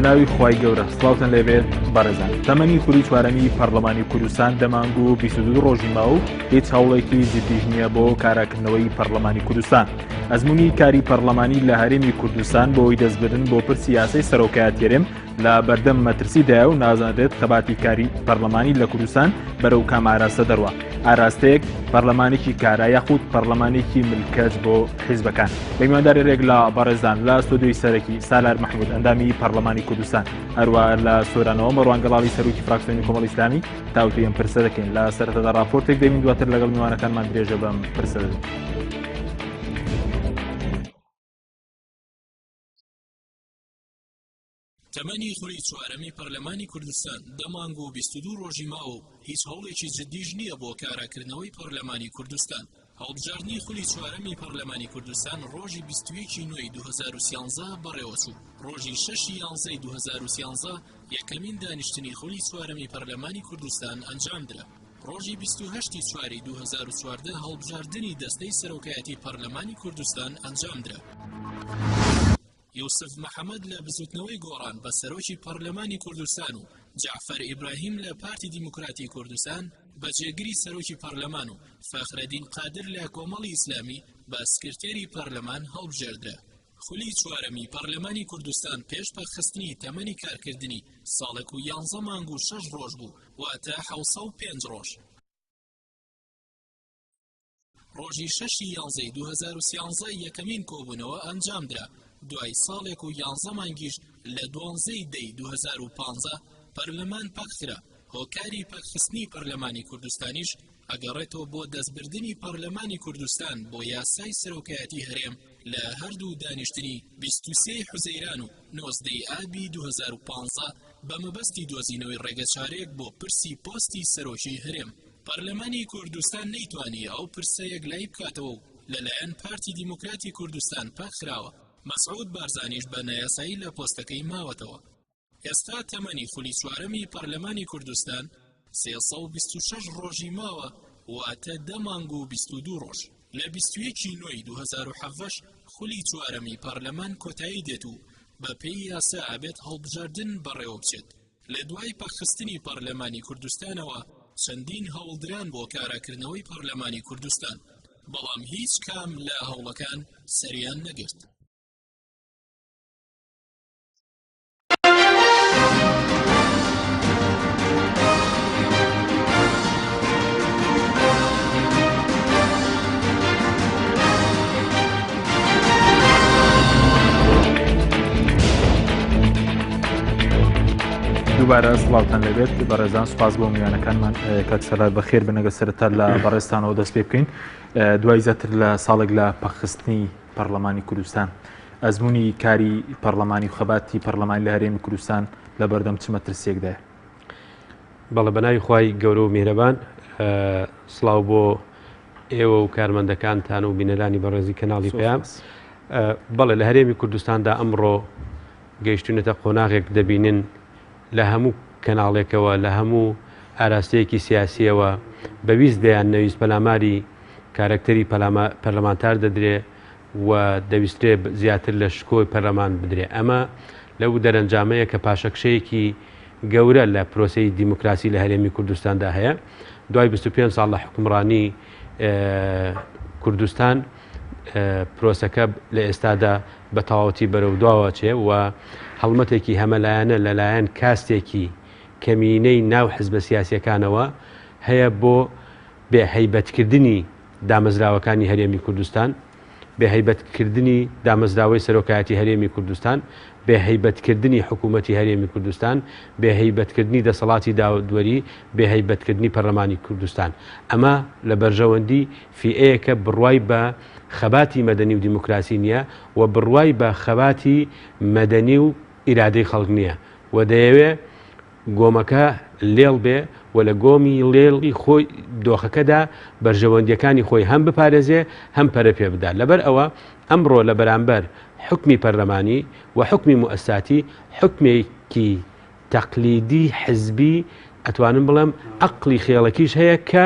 بەناوی خوای گەورە سڵاوتان لێبێت بەڕێزان تەمەنی خولی چوارەمی پەرلەمانی کوردستان دە مانگ و 22 ڕۆژی ماوە و هیچ هەوڵێکی جدیش نییە بۆ کاراکردنەوەی پەرلەمانی کوردستان ئەزمموی کاری پەرلەمانی لە هەرێمی کوردستان بۆی دەستبردن بۆ پرسی یاسای سەرۆکایەتی هەرێم لە بەردەم مەترسیدایە و نازانرێت خەباتی کاری پەرلەمانی لە کوردستان بەرەو کام ئاراستە دەڕوا ئاراستەیەک پەرلەمانێکی کارا یاخود پەرلەمانێکی ملکەچ بۆ حیزبەکان بە میوانداری رێک لە بەڕێزان لە ستۆدیۆی سەرەکی سالار محمود ئەندامی پەرلەمانی کوردستان هەروە لە سۆرانەوە مەڕوان گەڵاڵی سەرۆکی فراکسیۆنی کۆمەڵی ئیسلامی تاوتوێی ئەم پرسە دەکەین لە سەرەتادا راپۆرتێک دەبین دواتر لەگەڵ میوانەکانمان درێژە بەم پرسە دەدەین. تەمەنی خولی چوارەمی پەرلەمانی کوردستان دە مانگ و 22 ڕۆژی ماوە و هیچ هەوڵێکی جددیش نییە بۆ کاراکردنەوەی پەرلەمانی کوردستان. هەڵبژاردنی خولی چوارەمی پەرلەمانی کوردستان ڕۆژی 21 ی نۆی 2013 بەڕێوەچوو. ڕۆژی شەش ی یانزەی 2013 یەکەمین دانیشتنی خولی چوارەمی پەرلەمانی کوردستان ئەنجامدرا. ڕۆژی 28 ی چواری 2014 هەڵبژاردنی دەستەی سەرۆکایەتی پەرلەمانی کوردستان ئەنجامدرا. یوسف محەمەد لە بزوتنەوەی گۆڕان بە سەرۆکی پەرلەمانی کوردستان و جەعفەر ئیبراهیم لە پارتی دیموکراتی کوردستان بە جێگری سەرۆکی پەرلەمان و فەخرەدین قادر لە کۆمەڵی ئیسلامی بە سکرتێری پەرلەمان هەڵبژێردرا. خولی چوارەمی پەرلەمانی کوردستان پێش پەکخستنی تەمەنی کارکردنی ساڵێک و یانزە مانگ و شەش ڕۆژ بوو، واتە 705 ڕۆژ. ڕۆژی شەشی یانزەی 2013 یەکەمین کۆبوونەوە ئەنجامدرا، دوای ساڵێک و یانزە مانگیش لە دوانزەی دەی 2015 پەرلەمان پەکخرا، هۆکاری پەکخستنی پەرلەمانی کوردستانیش ئەگەڕێتەوە بۆ دەستبردنی پەرلەمانی کوردستان بۆ یاسای سەرۆکایەتی هەرێم لە هەردوو دانیشتنی 23 حوزەیران و 19 ئابی 2015 بە مەبەستی دۆزینەوەی ڕێگەچارەیەک بۆ پرسی پۆستی سەرۆکی هەرێم. پەرلەمانی کوردستان نەیتوانی ئەو پرسە یەکلایی بکاتەوە و لەلایەن پارتی دیموکراتی کوردستان پەکخراوە، مەسعود بارزانیش بە نایاسایی لە پۆستەکەی ماوەتەوە. ئێستا تەمەنی خولی چوارەمی پەرلەمانی کوردستان 326 ڕۆژی ماوە، واتە دە مانگ و 22 ڕۆژ. لە 21 ی نۆی 2017 خولی چوارەمی پەرلەمان کۆتایی دێت و بەپێی یاسا ئەبێت هەڵبژاردن بەڕێوەبچێت. لە دوای پەکخستنی پەرلەمانی کوردستانەوە چەندین هەوڵدران بۆ کاراکردنەوەی پەرلەمانی کوردستان، بەڵام هیچ کام لە هەوڵەکان سەریان نەگرت. دووبارە سڵاوتان لەبێت بەڕێزان سوپاس بۆ میوانەکانمان کاک سەلار بەخێر بنەگە سەرەتا لە بەڕێزتانەوە دەست پێ بکەین دوای زیاتر لە ساڵێک لە پەخستنی پەرلەمانی کوردستان ئەزمموی کاری پەرلەمانی و خەباتی پەرلەمانی لە هەرێمی کوردستان لە بەردەم چ مەترسیەکدایە بەڵێ بەناوی خوای گەورە و میهرەبان سڵاو بۆ ئێوە و کارمەندەکانتان و بینەرانی بەڕێزی کەناڵی پەیام بەڵێ لە هەرێمی کوردستاندا ئەمڕۆ گەیشتونەتە قۆناغێک دەبینن لە هەموو کەناڵێکەوە لە هەموو ئاراستەیەکی سیاسیەوە بەویست بەیان نەویست پەلاماری کارەکتەری پەرلەمانتار دەدرێ و دەویسترێ زیاتر لە شکۆی پەرلەمان بدرێ ئەمە لەو دەرەنجامەیە کە پاشەکشەیەکی گەورە لە پرۆسەی دیموکراسی لە هەرێمی کوردستاندا هەیە. دوای 25 ساڵ لە حوکمڕانی کوردستان پرۆسەکە لە ئێستادا بە تەواوەتی بەرەو دواوە چێ و هەڵمەتێکی هەمەلایەنە لەلایەن کاستێکی کەمینەی ناو حزبە سیاسیەکانەوە هەیە بۆ بێ هەیبەتکردنی دامەزراوەکانی هەرێمی کوردستان. بێ هەیبەت کردنی دامەزراوەی سەرۆکایەتی هەرێمی کوردستان، بێ هەیبەت کردنی حکوومەتی هەرێمی کوردستان، بێ هەیبەت کردنی دەسەڵاتی دادوەری، بێ هەیبەت کردنی پەرلەمانی کوردستان. ئەمە لە بەرژەوەندی فیئەیەکە بڕوای بە خەباتی مەدەنی و دیموکراسی نییە و بڕوای بە خەباتی مەدەنی و ئیرادەی خەڵک نییە و دەیەوێ گۆمەکە لێڵ بێ و لە گۆمی ڵێڵی خۆی دۆخەکەدا بەرژەوەندییەکانی خۆی هەم بپارێزێ هەم پەرە پێ بدا. لەبەر ئەوە ئەمڕۆ لە بەرامبەر حوکمی پەرلەمانی و حوکمی موئەسساتی حوکمێکی تەقلیدی حزبی ئەتوانم بڵێم عەقڵی خێڵەکیش هەیە کە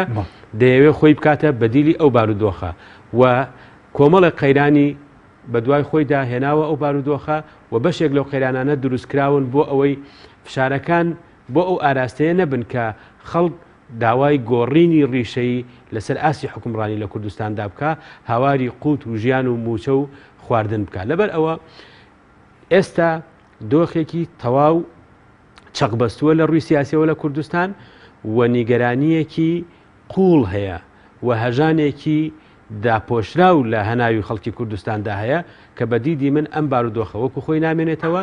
دەیەوێ خۆی بکاتە بەدیلی ئەو بارودۆخە و کۆمەڵێک قەیرانی. بە دوای خۆیدا هێناوە ئەو بارودۆخە و بەشێک لەو قەیرانانە دروستکراون بۆ ئەوەی فشارەکان بۆ ئەو ئاراستەیە نەبن کە خەڵک داوای گۆڕینی ڕیشەیی لەسەر ئاستی حوکمڕانی لە کوردستاندا بکا، هاواری قوت و ژیان و مووچە و خواردن بکا. لەبەر ئەوە ئێستا دۆخێکی تەواو چەقبەستووە لە ڕووی سیاسیەوە لە کوردستان و نیگەرانییەکی قووڵ هەیە و هەژانێکی داپۆشراو لە هەناوی خەڵکی کوردستاندا هەیە کە بە دیدی من ئەم بارودۆخە وەکو خۆی نامێنێتەوە،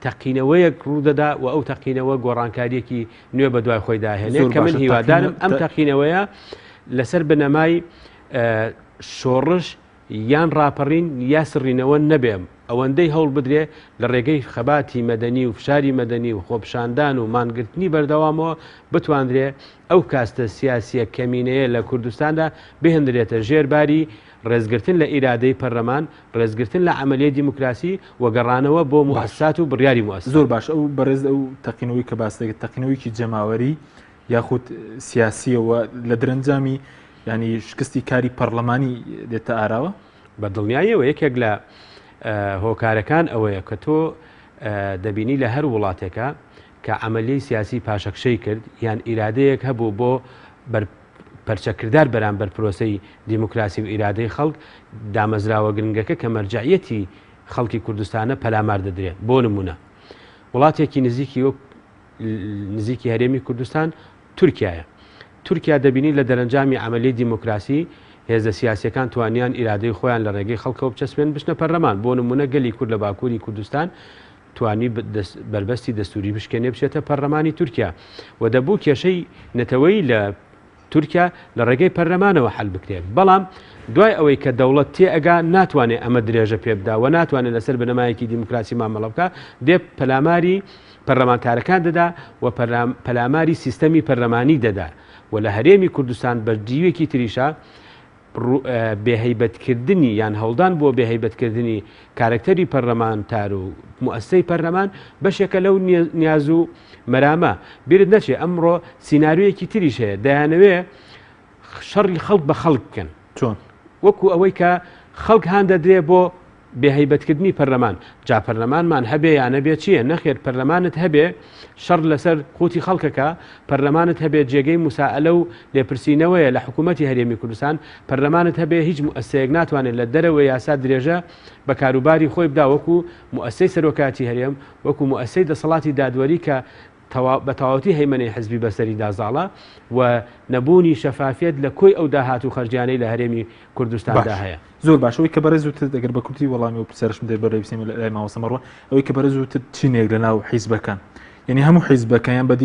تەقینەوەیەک ڕوودەدا و ئەو تەقینەوە گۆڕانکارییەکی نوێ بە دوای خۆیدا هێنێ زۆر کە من باشە. هیوادارم تەقینە ئەم تە تەقینەوەیە لەسەر بنەمای شۆڕش یان ڕاپەڕین یا سڕینەوە نەبێ، ئەوەندەی هەوڵ بدرێ لە ڕێگەی خەباتی مەدەنی و فشاری مەدەنی و خۆپیشاندان و مانگرتنی بەردەوامەوە بتواندرێ ئەو کاستە سیاسییە کەمینەیە لە کوردستاندا بهێندرێتە ژێر باری ڕێزگرتن لە ئیرادەی پەرلەمان، ڕێزگرتن لە عەمەلیەی دیموکراسی و گەڕانەوە بۆ باش. موئەسسات و بڕیاری زۆر موئەسسات. باش ئەو بەڕێز ئەو تەقینەوەی کە باست دەکرد تەقینەوەیەکی جەماوەری یاخود سیاسیە و لە درەنجامی ینی شکستی کاری پەرلەمانی دێتە ئاراوە؟ بە دڵنیاییەوە یەکێک لە هۆکارەکان ئەوەیە کە تۆ دەبینی لە هەر وڵاتێکە کە عەمەلیەی سیاسی پاشەکشەی کرد یان ئیرادەیەک هەبوو بۆ پەرچەکردار بەرامبەر پرۆسەی دیموکراسی و ئیرادەی خەڵک، دامەزراوە گرنگەکە کە مەرجەعیەتی خەڵکی کوردستانە پەلامار دەدرێ. بۆ نموونە وڵاتێکی نزیکی وەک نزیکی هەرێمی کوردستان تورکیایە. تورکیا دەبینی لە دەرەنجامی عەمەلیەی دیموکراسی هێزە سیاسیەکان توانیان ئیرادەی خۆیان لە ڕێگەی خەڵکەوە بچەسپێن بچنە پەرلەمان. بۆ نموونە گەلی کورد لە باکووری کوردستان توانی بەربەستی دەستوری بشکێنێ بچێتە پەرلەمانی تورکیا و دەبوو کێشەی نەتەوەیی لە تورکیا لە ڕێگەی پەرلەمانەوە حەل بکرێت بەڵام دوای ئەوەی کە دەوڵەت تێئەگا ناتوانێت ئەمە درێژە پێ بدا و ناتوانێت لەسەر بنەمایەکی دیموکراسی مامەڵە بکا دێ پەلاماری پەرلەمانتارەکان دەدا و پەلاماری سیستەمی پەرلەمانی دەدا و لە هەرێمی کوردستان بە دیوێکی تریشا بێهەیبەتکردنی یان هەوڵدان بۆ بێهەیبەتکردنی کارەکتەری پەرلەمانتار و موئەسسەی پەرلەمان بەشێکە لەو نیاز و مەرامە. بیرت نەچێ ئەمڕۆ سیناریۆیەکی تریش هەیە، دەیانەوێ شەڕی خەڵک بە خەڵک بکەن. چۆن؟ وەکو ئەوەی کە خەڵک هان دەدرێ بۆ بێهەیبەتکردنی پەرلەمان. جا پەرلەمانمان هەبێ یا نەبێ چییە؟ نەخێر پەرلەمانت هەبێ شەڕ لەسەر قوتی خەڵکەکە، پەرلەمانت هەبێ جێگەی موسائەلە و لێپرسینەوەیە لە حکوومەتی هەرێمی کوردستان، پەرلەمانت هەبێ هیچ موئەسسەیەک ناتوانێت لە دەرەوەی یاسا درێژە بە کاروباری خۆی بدا وەکو موئەسسەی سەرۆکایەتی هەرێم، وەکو موئەسسەی دەسەڵاتی دادوەری کە بە تەواوەتی هەیمەنەی حزبی بەسەریدا زاڵە و نەبوونی شەفافیەت لە کۆی ئەو داهات و خەرجیانەی لە هەرێمی کوردستاندا باش هەیە. زۆر باش ئەوەی کە بەڕێز وتت ئەگەر بە کورتی وەڵامی ئەو پرسیارەشم دەی بەرەی بچینە لای مامۆستا مەڕوان ئەوەی کە بەڕێز وتت چینێک لە ناو حیزبەکان یعنی هەموو حیزبەکان یان بە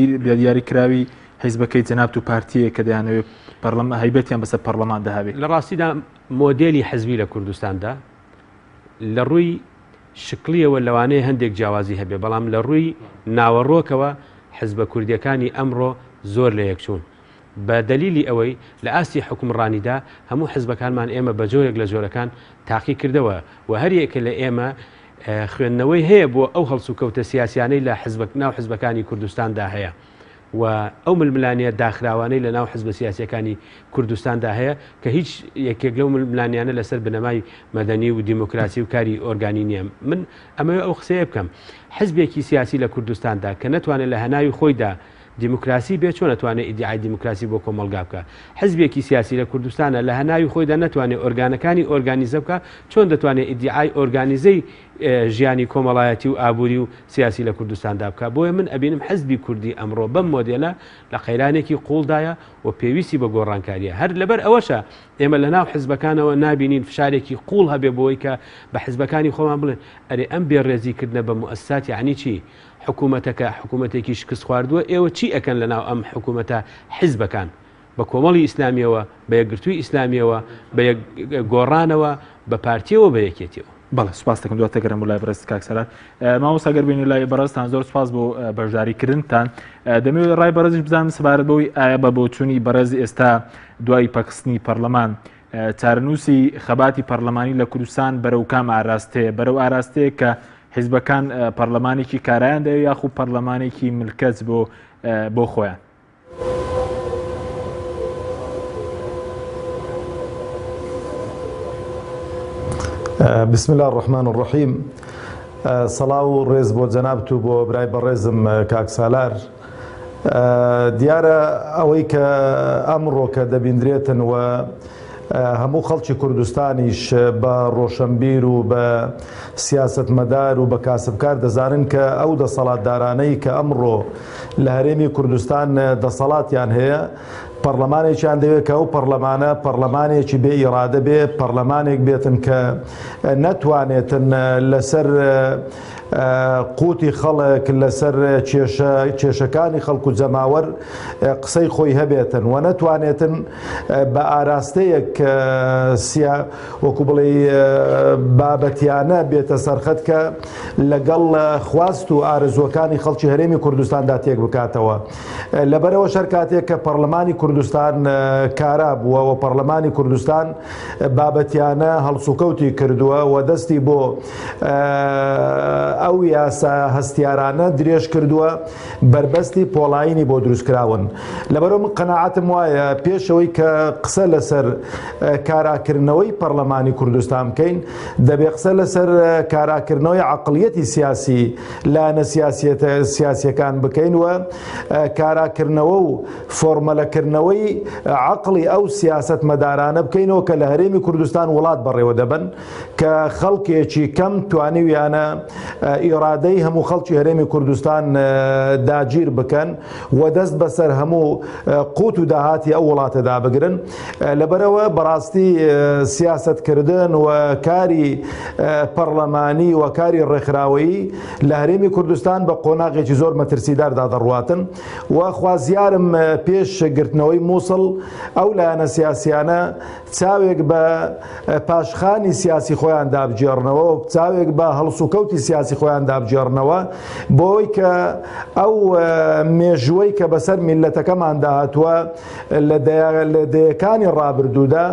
دیاری کراوی حیزبەکەی جەنابت و پارتیە کە دەیانەوێت پەرلەمان هەیبەتیان بەسەر پەرلەماندا هەبێت. لە ڕاستیدا مۆدێلی حزبی لە کوردستاندا لە ڕووی شکڵیەوە لەوانەیە هەندێک جیاوازی هەبێ، بەڵام لە ڕووی ناوەڕۆکەوە حزبە کوردیەکانی ئەمڕۆ زۆر لە یەکچوون. بە دەلیلی ئەوەی لە ئاستی حوکمڕانیدا هەموو حزبەکانمان ئێمە بە جۆرێک لە جۆرەکان تاقی کردەوە و هەر یەکە لە ئێمە خوێندنەوەی هەیە بۆ ئەو هەڵسوکەوتە سیاسیانەی لە حزب ناو حزبەکانی کوردستاندا هەیە. و ئەو ململانێیە داخراوانەی لە ناو حزبە سیاسییەکانی کوردستاندا هەیە کە هیچ یەکێک لەو ململانێیانە لەسەر بنەمای مەدەنی و دیموکراسی و کاری ئۆرگانی نییە. من ئەمەوێ ئەو قسەیە بکەم حزبێکی سیاسی لە کوردستاندا کە نەتوانێت لە هەناوی خۆیدا دیموکراسی بێ چۆن ئەتوانێ ئیدیعای دیموکراسی بۆ کۆمەڵگا بکا؟ حزبێکی سیاسی لە کوردستانە لە هەناوی خۆیدا نەتوانێ ئۆرگانەکانی ئۆرگانیزە بکا چۆن دەتوانێ ئیدیعای ئۆرگانیزەی ژیانی کۆمەڵایەتی و ئابووری و سیاسی لە کوردستاندا بکا. بۆیە من ئەبینم حزبی کوردی ئەمڕۆ بەم مۆدێلە لە قەیرانێکی قووڵدایە و پێویستی بە گۆڕانکارییە. هەر لەبەر ئەوەشە ئێمە لە ناو حزبەکانەوە نابینین فشارێکی قووڵ هەبێ بۆی کە بە حزبەکانی خۆمان بڵێن ئەرێ ئەم بێڕێزی کردنە بە موئەسسات یەعنی چی؟ حکوومەتەکە حکوومەتێکی شکستخواردووە ئێوە چی ئەکەن لە ناو ئەم حکوومەتە حزبەکان؟ بە کۆمەڵی ئیسلامیەوە، بە یەکگرتووی ئیسلامیەوە، بە گۆڕانەوە، بە پارتیەوە، بە یەکێتیەوە. بەڵێ سوپاس دەکەم دواتر گەرم بۆ لای بەڕێز کاک سەلار. مامۆستا گەر بێینە لای بەڕێزتان زۆر سوپاس بۆ بەشداری کردنتان. دەمەوێت ڕای بەڕێزیش بزانم سەبارەت بەوەی ئایا بە بۆچوونی بەڕێز ئێستا دوای پەکخستنی پەرلەمان چارەنووسی خەباتی پەرلەمانی لە کوردستان بەرەو کام ئاراستەیە؟ بەرەو ئاراستەیە کە حیزبەکان پەرلەمانێکی کارایان دەوێت یاخو پەرلەمانێکی ملکەچ بۆ بۆ خۆیان؟ بسم اللە الرحمن الرحیم سەڵاو و ڕێز بۆ جەنابت و بۆ برای بەڕێزم کاک سالار دیارە ئەوەی کە ئەمڕۆ کە دەبیندرێتن و هەموو خەڵکی کوردستانیش بە ڕۆشنبیر و بە سیاستمەدار و بە کاسبکار دەزانن کە ئەو دەسەڵاتدارانەی کە ئەمڕۆ لە هەرێمی کوردستان دەسەڵاتیان هەیە پەڕلەمانێکیان دەوێت کە ئەو پەڕلەمانە پەڕلەمانێکی بێ ئیرادە بێ، پەڕلەمانێک بێتن کە نەتوانێتن لەسەر قوتی خەڵک لەسەر کێشە کێشەکانی خەڵک و جەماوەر قسەی خۆی هەبێتن و نەتوانێتن بە ئاراستەیەک سیا وەکو بڵێ بابەتیانە بێتە سەرخەت کە لەگەڵ خواست و ئارەزووەکانی خەڵکی هەرێمی کوردستاندا تێک بکاتەوە. لەبەرئەوەش هەر کاتێک کە پەڕلەمانی کوردستان کارا بووە و پەڕلەمانی کوردستان بابەتیانە هەڵسوکەوتی کردووە و دەستی بۆ ئەو یاسا هەستیارانە درێژ کردووە بەربەستی پۆڵایینی بۆ دروست کراون. لەبەرئەوە من قەناعەتم وایە پێشەوەی کە قسە لەسەر کاراکردنەوەی پەڕلەمانی کوردستان بکەین دەبێ قسە لەسەر کاراکردنەوەی عەقڵیەتی سیاسی لایەنە سیاسیەکان بکەین و کاراکردنەوە و فۆرمەلەکردنەوەی عەقڵی ئەو سیاسەتمەدارانە بکەینەوە کە لە هەرێمی کوردستان وڵات بەڕێوە دەبەن کە خەڵکێکی کەم توانیویانە ئیرادەی هەموو خەڵکی هەرێمی کوردستان داگیر بکەن و دەست بەسەر هەموو قوت و داهاتی ئەو وڵاتەدا بگرن لەبەرئەوە بەڕاستی سیاسەتکردن و کاری پەڕلەمانی و کاری ڕێکخراوەیی لە هەرێمی کوردستان بە قۆناغێکی زۆر مەترسیداردا دەڕواتن و خوازیارم پێش گرتنەوەی مووسڵ ئەو لایەنە سیاسیانە چاوێک بە پاشخانی سیاسی خۆیان دابگێڕنەوە و چاوێک بە هەڵسوکەوتی سیاسی خۆیان دابگێڕنەوە بۆی کە ئەو مێژووەی کە بەسەر میللەتەکەماندا هاتووە لە دەیەکانی ڕابردوودا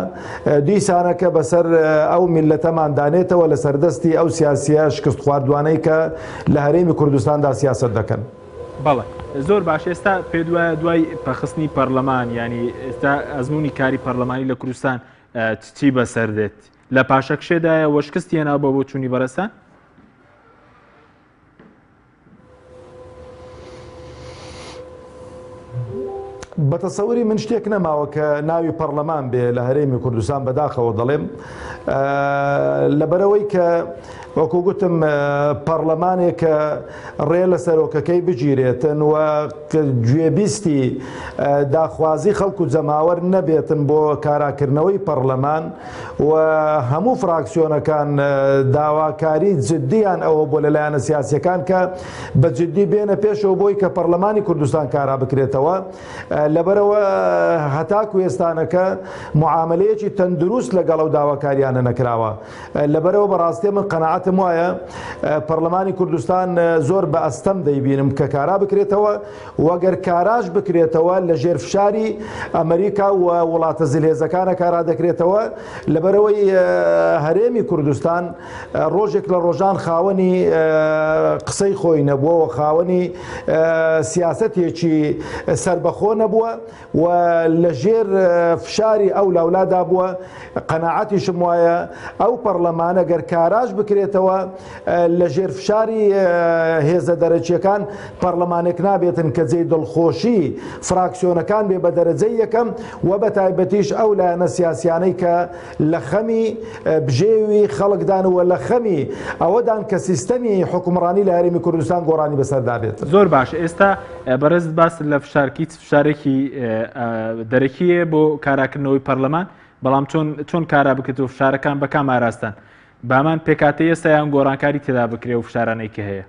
دیسانەکە بەسەر ئەو میللەتەمان دانێتەوە لە سەردەستی ئەو سیاسیە شکستخواردوانەی کە لە هەرێمی کوردستاندا سیاسەت دەکەن. بەڵێ زۆر باش ئێستا پێت وایە دوای پەخستنی پەرلەمان یانی ئێستا ئەزموونی کاری پەرلەمانی لە کوردستان چی بەسەر دێت لە پاشەکشێدایە وە شکستی هێناوە بە بۆچوونی بەڕێزتان؟ بە تەسەوری من شتێک نەماوە کە ناوی پەڕلەمان بێ لە هەرێمی کوردستان بەداخەوە دەڵێم لەبەرەوەی کە وەکو گوتم پەڕلەمانێک کە ڕێ لە سەرۆکەکەی بگیرێتن و گوێبیستی داخوازی خەڵک و جەماوەر نەبێتن بۆ کاراکردنەوەی پەڕلەمان و هەموو فراکسیۆنەکان داواکاری جددیان ئەوە بۆ لە لایەنە سیاسیەکان کە بە جددی بێنە پێشەوە بۆی کە پەرلەمانی کوردستان کارا بکرێتەوە لەبەرەوە هەتاکو ئێستانەکە معاملەیەکی تەندروست لەگەڵ ئەو داواکاریانە نەکراوە لەبەرەوە بەڕاستی من قەناعەتم وایە پەرلەمانی کوردستان زۆر بە ئەستەم دەیبینم کە کارا بکرێتەوە و گەر کاراش بکرێتەوە لە ژێر فشاری ئەمریکا و وڵاتە زلهێزەکانە کارا دەکرێتەوە لەبەرەوەی هەرێمی کوردستان ڕۆژێک لە ڕۆژان خاوەنی قسەی خۆی نەبووە و خاوەنی سیاسەتێکی سربەخۆ نەبووە و لە ژێر فشاری ئەو لاولادا بووە قەناعەتیشم وایە ئەو پەڕلەمانە گەر کاراش بکرێتەوە لە ژێر فشاری هێزە دەرەکیەکان پەڕلەمانێک نابێتن کە جێی دڵخۆشی فراکسیۆنەکان بێ بە دەرەجەی یەکەم و بە تایبەتیش ئەو لایەنە سیاسیانەی کە لە خەمی بژێوی خەڵکدان و لە خەمی ئەوەدان کە سیستەمی حکومڕانی لە هەرێمی کوردستان گۆڕانی بەسەردا بێت. زۆر باش ئێستا بەڕێزت باست لە فشار هیچ فشارێکی دەرەکیە بۆ کاراکردنەوەی پەرلەمان بەڵام چۆن چۆن کارا بکرێت و فشارەکان بە کام ئاراستان بامان پێکاتەی ئێستا یان گۆڕانکاری تێدا بکرێ و فشارانەی کە هەیە؟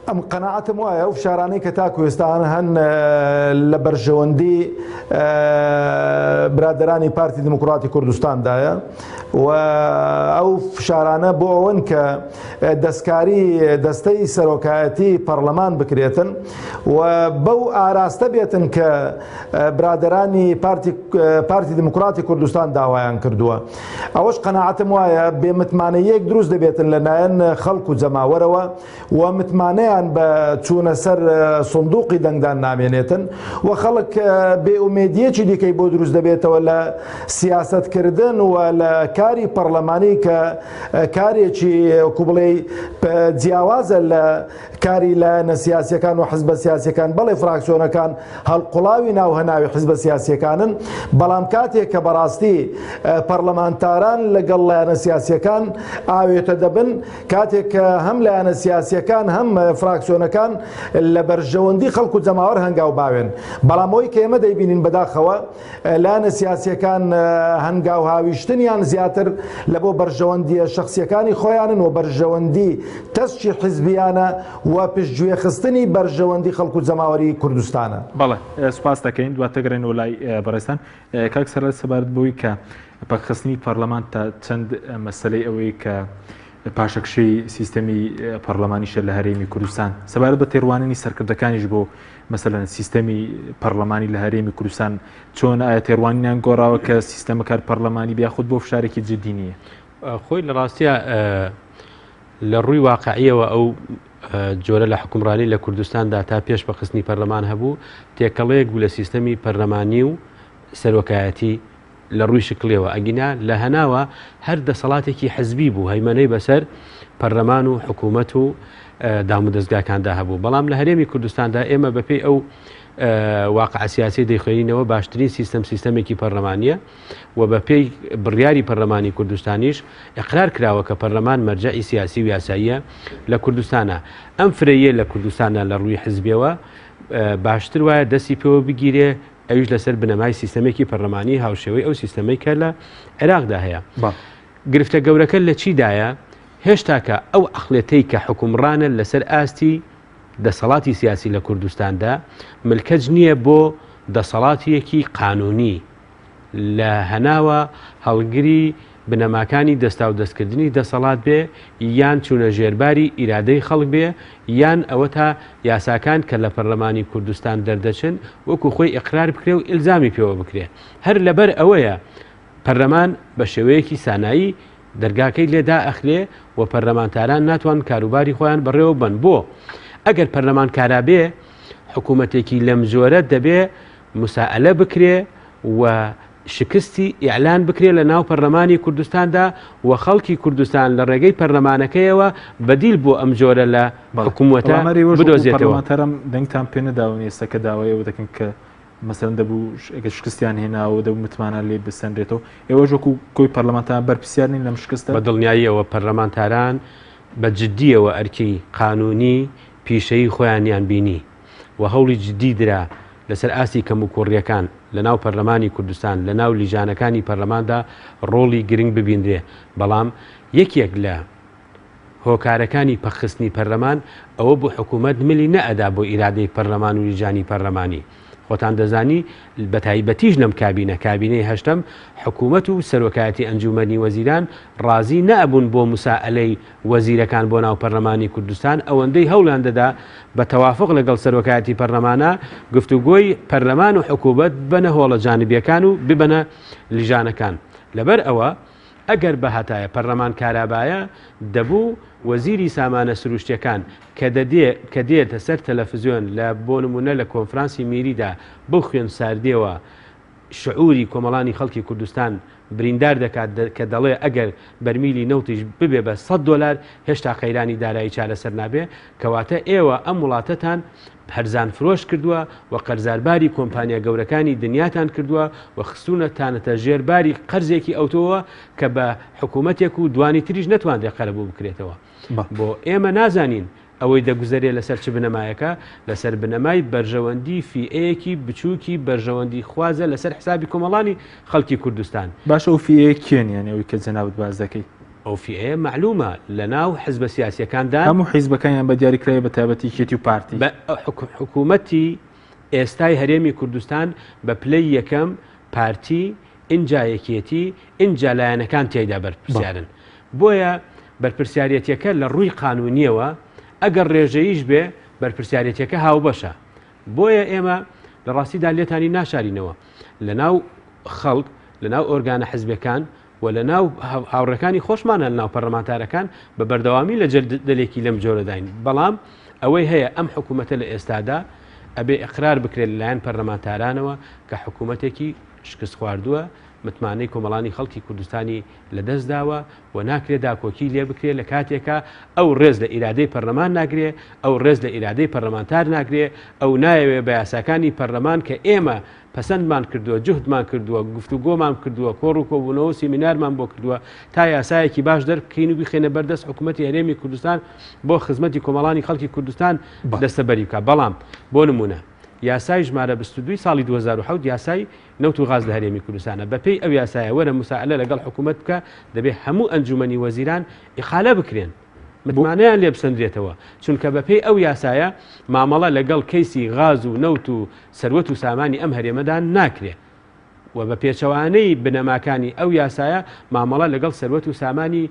ئەم قەناعەتم وایە ئەو فشارانەی کە تاکو ئێستا هەن لە بەرژەوەندی برادەرانی پارتی دیموکراتی کوردستاندایە و ئەو فشارانە بۆ ئەوەن کە دەستکاری دەستەی سەرۆکایەتی پەرلەمان بکرێتن و بەو ئاراستە بێتن کە برادەرانی پارتی پارتی دیموکراتی کوردستان داوایان کردووە. ئەوەش قەناعەتم وایە بێ متمانەیەک دروست دەبێتن لە لایەن خەڵک و جەماوەرەوە و متمانەیان ئومێدیان بە چوونە سەر سندوقی دەنگدان نامێنێتن و خەڵک بێ ئومێدیەکی دیکەی بۆ دروست دەبێتەوە لە سیاسەتکردن و لە کاری پەرلەمانی کە کارێکی وەکو بڵێی جیاوازە لە کاری لایەنە سیاسیەکان و حزبە سیاسیەکان، بەڵێ فراکسیۆنەکان هەڵقوڵاوی ناو هەناوی حزبە سیاسیەکانن، بەڵام کاتێک کە بەڕاستی پەرلەمانتاران لەگەڵ لایەنە سیاسیەکان ئاوێتە دەبن، کاتێک کە هەم لایەنە سیاسیەکان هەم فراکسیۆنەکان لە بەرژەوەندی خەڵک و جەماوەر هەنگاو باوێن، بەڵام ئەوەی کە ئێمە دەیبینین بەداخەوە لایەنە سیاسیەکان هەنگاو هاویشتنیان زیاتر لە بۆ بەرژەوەندیە شەخسیەکانی خۆیانن و بەرژەوەندی تەسکی حزبیانە و پشتگوێخستنی بەرژەوەندی خەڵک و جەماوەری کوردستانە. بەڵێ سوپاس دەکەین دواتر گەڕێنەوە لای بەڕێزتان کاک سەرەت سەبارەت بەوەی کە پەکخستنی پەرلەمان تا چەند مەسەلەی ئەوەی کە پاشەکشەی سیستەمی پەرلەمانیشە لە هەرێمی کوردستان سەبارەت بە تێڕوانینی سەرکردەکانیش بۆ مەسەلەن سیستەمی پەرلەمانی لە هەرێمی کوردستان چۆن ئایا تێڕوانینیان گۆڕاوە کە سیستەمەکار پەرلەمانی بیاخود بۆ فشارێکی جدی نییە؟ خۆی لە ڕاستە لە ڕووی واقعیەوە ئەو جۆرە لە حکومڕانی لە کوردستاندا تا پێش بەخستنی پەرلەمان هەبوو تێکەڵەیەک بوو لە سیستەمی پەرلەمانی و سەرۆکایەتی لە ڕووی شکڵیەوە، ئەگینا لە هەناوە هەر دەسەڵاتێکی حزبی بوو هەیمەنەی بەسەر پەرلەمان و حکوومەت و دامودەزگاکاندا هەبوو. بەڵام لە هەرێمی کوردستاندا ئێمە بەپێی ئەو واقع سیاسی دەیخوێنینەوە باشترین سیستەم سیستەمێکی پەرلەمانیە و بەپێی بڕیاری پەرلەمانی کوردستانیش ئقرار کراوە کە پەرلەمان مەرجەعی سیاسی و یاساییە لە کوردستانە. ئەم فرەیە لە کوردستانە لە ڕووی حزبیەوە باشتر وایە دەستی پێوە بگیرێ ئەویش لەسەر بنەمای سیستەمێکی پەرلەمانی هاوشێوەی ئەو سیستەمەی کە لە عێراقدا هەیە. گرفتە گەورەکە لە چیدایە؟ هێشتاکە ئەو عەقڵێتەی کە حوکمڕانە لەسەر ئاستی دەسەڵاتی سیاسی لە کوردستاندا ملکەچ نییە بۆ دەسەڵاتیەکی قانونی لە هەناوە هەڵگری بنەماکانی دەستاودەستکردنی دەسەڵات بێ یان چوونە ژێرباری ئیرادەی خەڵک بێ یان ئەوەتا یاساکان کە لە پەرلەمانی کوردستان دەردەچن وەکو خۆی ئیقرار بکرێ و ئیلزامی پێوە بکرێ. هەر لەبەر ئەوەیە پەرلەمان بە شێوەیەکی سانایی دەرگاکەی لێ دائەخرێ و پەرلەمانتاران ناتوان کاروباری خۆیان بەڕێوە ببەن. بۆ؟ ئەگەر پەرلەمان کارا بێ حکوومەتێکی لەمجۆرە دەبێ مسائەلە بکرێ و شکستی ئیعلان بکرێ لە ناو پەرلەمانی کوردستاندا و خەڵکی کوردستان لە ڕێگەی پەرلەمانەکەیەوە بەدیل بۆ ئەم جۆرە لە حکوومەتە بدۆزێتەوە. پەرلەمانتاران دەنگتان پێ نەداون ئێستا کە داوای ئەوە دەکەن کە مەسەلەن دەبوو ئەگەر شکستیان هێناوە دەبوو متمانە لێ بسەنرێتەوە ئێوەش وەکو کۆی پەرلەمانتاران بەرپرسیار نین لەم شکستە؟ بە دڵنیاییەوە پەرلەمانتاران بە جدییەوە ئەرکی قانوونی پیشەیی خۆیانیان بینی و هەوڵی جدی درا لەسەر ئاستی کەموکوڕییەکان لەناو پەرلەمانی کوردستان، لەناو لیژانەکانی پەرلەماندا ڕۆڵی گرنگ ببینرێ، بەڵام یەکێک لە هۆکارەکانی پەکخستنی پەرلەمان ئەوە بوو حکوومەت ملی نەئەدا بۆ ئیرادەی پەرلەمان و لیژانی پەرلەمانی. خۆتان دەزانی بەتایبەتیش لەم کابینە، کابینەی هەشتەم، حکوومەت و سەرۆکایەتی ئەنجوومەنی وەزیران ڕازی نەئەبوون بۆ مسائەلەی وەزیرەکان بۆ ناو پەرلەمانی کوردستان ئەوەندەی هەوڵیان دەدا بە تەوافوق لەگەڵ سەرۆکایەتی پەرلەمانا گفتوگۆی پەرلەمان و حکوومەت ببەنە هۆڵە جانبیەکان و ببەنە لیژانەکان لەبەر ئەوە ئەگەر بهاتایە پەرلەمان کارابایە دەبوو وەزیری سامانە سروشتیەکان کە دەدێ کە دێتە سەر تەلەفزیۆن لە بۆ نمونە لە کۆنفرانسی میریدا بەو خوێن ساردیەوە شعوری کۆمەڵانی خەڵکی کوردستان بریندار دەکات کە دەڵێ ئەگەر بەرمیلی نەوتیش ببێ بە سەت دۆلار هێشتا قەیرانی دارایی چارەسەر نابێ، کەواتە ئێوە ئەم وڵاتەتان هەرزان فرۆش کردووە و قەرزارباری کۆمپانیا گەورەکانی دنیاتان کردووە و خستوونەتانەتە ژێر باری قەرزێکی ئەوتۆوە کە بە حکوومەتێک و دوانی تریش نەتوانرێ قەرەبوو بکرێتەوە. بۆ ئێمە نازانین ئەوەی دەگوزەرێ لەسەر چ بنەمایەکە؟ لەسەر بنەمای بەرژەوەندی فیئەیەکی بچووکی بەرژەوەندی خوازە لەسەر حسابی کۆمەڵانی خەڵکی کوردستان. باشە ئەو فیئەیە کێن یانی ئەوەی کە جەنابت باس دەکەی؟ ئەو فیئەیە مەعلومە لەناو حزبە سیاسیەکاندان. هەموو حیزبەکان یان بە دیاریکراوی بە تایبەتی یەکێتی و پارتی؟ بە حکوومەتی ئێستای هەرێمی کوردستان بە پلەی یەکەم پارتی ئینجا یەکێتی ئینجا لایەنەکان تیایدا بەرپرسیارن بۆیە بەرپرسیارەتیەکە لە ڕووی قانونیەوە ئەگەر ڕێژەییش بێ بەرپرسیارەتیەکە هاوبەشە بۆیە ئێمە لە ڕاستیدا لێتانی ناشارینەوە لە ناو خەڵک لە ناو ئۆرگانە حزبەکان و لە ناو هاوڕێکانی خۆشمانە لە ناو پەرلەمانتارەکان بە بەردەوامی لە جەدەلێکی لەم جۆرەداین بەڵام ئەوەی هەیە ئەم حکوومەتە لە ئێستادا ئەبێ ئیقرار بکرێت لەلایەن پەرلەمانتارانەوە کە حکوومەتێکی شکستخواردووە، متمانەی کۆمەڵانی خەڵکی کوردستانی لە دەست داوە و ناکرێ داکۆکی لێ بکرێ لە کاتێکا ئەو ڕێز لە ئیرادەی پەرلەمان ناگرێ، ئەو ڕێز لە ئیرادەی پەرلەمانتار ناگرێ، ئەو نایەوێ بە یاساکانی پەرلەمان کە ئێمە پەسەندمان کردووە، جوهدمان کردووە، گفتوگۆمان کردووە، کۆڕ و کۆبوونەوە و سیمینارمان بۆ کردووە تا یاسایەکی باش دەربکەین و بیخەینە بەر دەست حکوومەتی هەرێمی کوردستان بۆ خزمەتی کۆمەڵانی خەڵکی کوردستان دەستەبەری بکا. بەڵام بۆ نموونە یاسای ژمارە 22 ساڵی 2007 یاسای نەوت و غاز لە هەرێمی کوردستانە، بەپێی ئەو یاسایە وەرە موسائەلە لەگەڵ حکوومەت بکە، دەبێ هەموو ئەنجوومەنی وەزیران ئیقالە بکرێن. متمانەیان لێ بسەندرێتەوە، چونکە بەپێی ئەو یاسایە مامەڵە لەگەڵ کەیسی غاز و نەوت و سەروەت و سامانی ئەم هەرێمەدا ناکرێ و بە پێچەوانەی بنەماکانی ئەو یاسایە مامەڵە لەگەڵ سەروەت و سامانی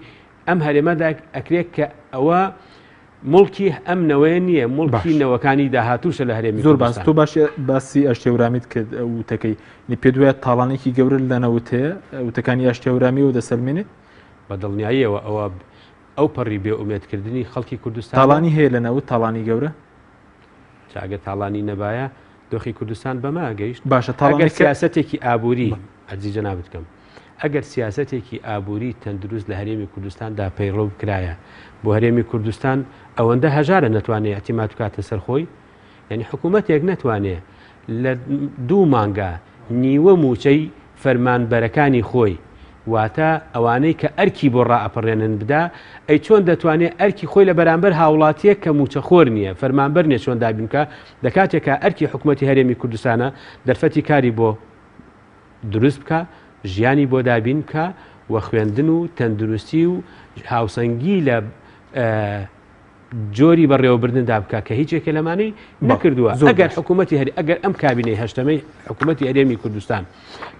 ئەم هەرێمەدا ئەکرێت کە ئەوە موڵکی ئەم نەوەیە نییە، موڵکی نەوەکانی داهاتووشە لە هەرێمی زۆر باس تۆ باش باسی ئاشتێورامیت کرد ئەو وتەکەی پێت وایە تاڵانێکی گەورە لە نەوت هەیە وتەکانی ئاشتێورامی و دەسەلمێنێت؟ بە دڵنیاییەوە ئەوە ئەو پەڕی بێ ئومێدکردنی خەڵکی کوردستان تاڵانی هەیە لە نەوت تاڵانی گەورە؟ جا ئەگەر تاڵانی نەبایە دۆخی کوردستان بەمە گەیشت باشە ئەگەر تاڵانەکە سیاسەتێکی ئابووری عەرزی جەنابت کەم ئەگەر سیاسەتێکی ئابووری تەندروست لە هەرێمی کوردستاندا پەیڕەو بکرایە بۆ هەرێمی کوردستان ئەوەندە هەژارە نەتوانێ ئیعتیماد بکاتە سەر خۆی یعنی حکوومەتێک نەتوانێ لە دوو مانگا نیوە مووچەی فەرمانبەرەکانی خۆی واتە ئەوانەی کە ئەرکی بۆ ڕائەپەڕێنن بدا، ئەی چۆن دەتوانێ ئەرکی خۆی لە بەرامبەر هاوڵاتیەک کە مووچەخۆر نیە، فەرمانبەر نیە چۆن دابین بکا، لە کاتێکا ئەرکی حکومەتی هەرێمی کوردستانە دەرفەتی کاری بۆ دروست بکا، ژیانی بۆ دابین بکا و خوێندن و تەندروستی و هاوسەنگی لە جۆری بەڕێوەبردندا بکا کە هیچ یەکێ لەمانەی نەکردووە. ئەگەر حکوومەتی هەر ئەگەر ئەم کابینەی هەشتەمەی حکوومەتی هەرێمی کوردستان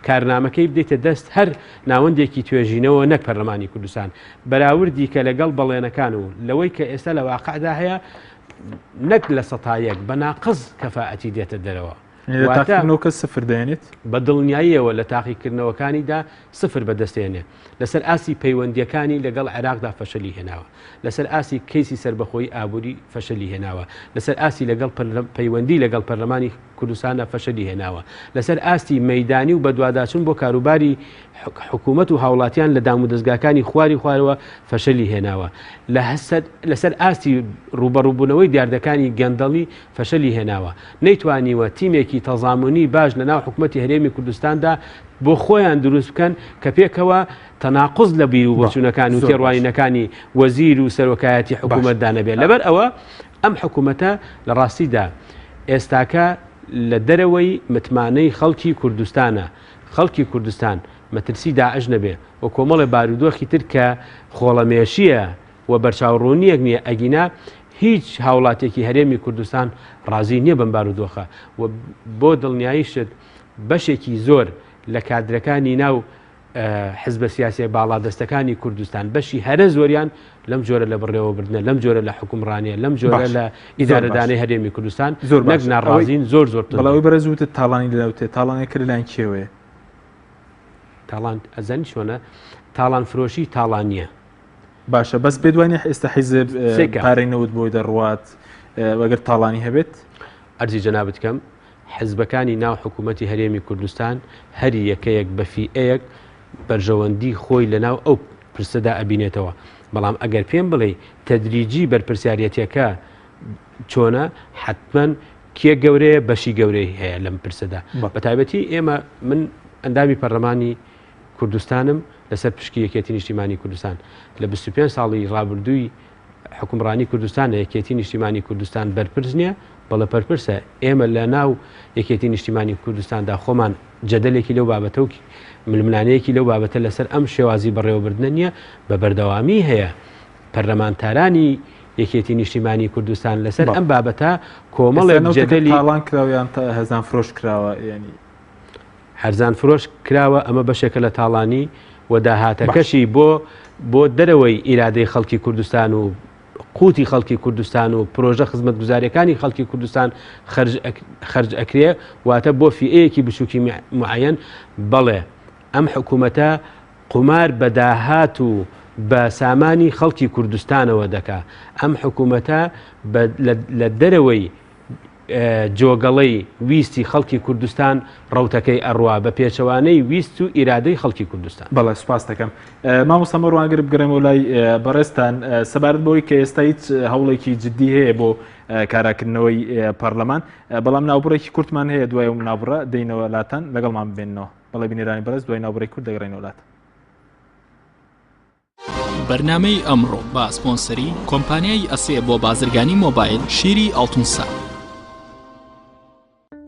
کارنامەکەی بدەیتە دەست هەر ناوەندێکی توێژینەوە نەک پەرلەمانی کوردستان بەراوردی کە لەگەڵ بەڵێنەکان و لەوەی کە ئێستا لە واقعدا هەیە نەک لە سەتایەک بە ناقز کەفاەتی دێتە دەرەوە. لە تاقیکردنەوەکە سفر دەێنێت؟ بە دڵنیاییەوە لە تاقیکردنەوەکانیدا سفر بەدەستێنێ. لەسەر ئاستی پەیوەندییەکانی لەگەڵ عێراقدا فەشەلی هێناوە. لەسەر ئاستی کەیسی سەربەخۆیی ئابووری فەشەلی هێناوە. لەسەر ئاستی لەگەڵ پەیوەندی لەگەڵ پەرلەمانی کوردستاندا فەشەلی هێناوە. لەسەر ئاستی مەیدانی و بەدواداچوون بۆ کاروباری حکوومەت و هاوڵاتیان لە دامودەزگاکانی خواری خوارەوە فەشەلی هێناوە. لەسەر ئاستی ڕووبەڕووبوونەوەی دیاردەکانی گەندەڵی فەشەلی هێناوە. نەیتوانیوە تیمێکی تەزامونی باش لەناو حکومەتی هەرێمی کوردستاندا بۆ خۆیان دروست بکەن کە پێکەوە تەناقوز لە بیر و بۆچوونەکان و تێڕوانینەکانی وەزیر و سەرۆکایەتی حکوومەتدا نەبێت. لەبەر ئەوە ئەم حکوومەتە لە ڕاستیدا ئێستاکە لە دەرەوەی متمانەی خەڵکی کوردستانە. خەڵکی کوردستان مەترسی داعش نەبێ و کۆمەڵێ بارودۆخی تر کە خۆڵەمێشییە و بەرچاوڕوونییەک نییە ئەگینا هیچ هاوڵاتیەکی هەرێمی کوردستان ڕازی نییە بەم بارودۆخە و بۆ دڵنیاییشت بەشێکی زۆر لە کادرەکانی ناو حزبە سیاسیە باڵادەستەکانی کوردستان بەشی هەرە زۆریان لەم جۆرە لە بڕێوەبردنە لەم جۆرە لە حکومڕانیە لەم جۆرە لە ئیدارەدانەی هەرێمی کوردستان زۆر نەک ناڕازین زۆر زۆر بەڵاوی بەرز وتت تاڵانی لەوتێ تاڵانێک لەلایەن کێوەیە تاڵان ئەزانی چۆنە تاڵان فرۆشی تاڵانیە باشە بەس پێت وای نیە ئێستا حیزب پارەی نەوت بۆی دەڕوات ئەگەر تاڵانی هەبێت؟ عەرزی جەنابت کەم حزبەکانی ناو حکوومەتی هەرێمی کوردستان هەر یەکەیەک بە فیئەیەک بەرژەوەندی خۆی لە ناو ئەو پرسەدا ئەبینێتەوە بەڵام ئەگەر پێم بڵێی تەدریجی بەرپرسیارەتیەکە چۆنە حتمما کێ گەورەیە بەشی گەورەی هەیە لەم پرسەدا بە تایبەتی ئێمە من ئەندامی پەرلەمانی کوردستانم لەسەر پشکی یەکێتی نیشتیمانی کوردستان لە 25 ساڵی ڕابردووی حکومڕانی کوردستان لە یەکێتی نیشتیمانی کوردستان بەرپرس نییە بەڵێ پەرپرسە ئێمە لە ناو یەکێتی نیشتیمانی کوردستاندا خۆمان جەدەلێکی لەو بابەتە و ململانەیەکی لەو بابەتە لەسەر ئەم شێوازی بەڕێوەبردنە نییە بە بەردەوامی هەیە پەرلەمانتارانی یەکێتی نیشتیمانی کوردستان لەسەر ئەم بابەتە کۆمەڵێک جەدەلی تاڵان کراویان هەزان فرۆش کراوە ینی هەرزان فرۆش کراوە ئەمە بەشێکە لە تاڵانی و داهاتەکەشی بۆ بۆ دەرەوەی ئیرادەی خەڵکی کوردستان و قوتی خەڵکی کوردستان و پرۆژە خزمەتگوزاریەکانی خەڵکی کوردستان خەرج ئەکرێ واتە بۆ فیئەیەکی بچووکی معەن بەڵێ ئەم حکوومەتە قومار بە داهات و بە سامانی خەڵکی کوردستانەوە دەکا. ئەم حکوومەتە لە دەرەوەی جۆگەڵەی ویستی خەڵکی کوردستان ڕەوتەکەی ئەڕوا بە پێچەوانەی ویست و ئیرادەی خەڵکی کوردستان. بەڵێ سوپاست دەکەم مامۆستا مەروان گەر بگەڕێمەوە لای بەڕێزتان سەبارەت بەوەی کە ئێستا هیچ هەوڵێکی جدی هەیە بۆ کاراکردنەوەی پەرلەمان بەڵام ناوبڕێکی کورتمان هەیە دوای ئەو ناوبڕە دێینەوە لاتان لەگەڵمان بمێننەوە بەڵێ بینەرانی بەڕێز دوای ناوبڕی کورت دەگەڕێینەوە لاتان. بەرنامەی ئەمڕۆ بە سپۆنسەری کۆمپانیای ئەسێ بۆ بازرگانی مۆبایل شیری ئاڵتونسا.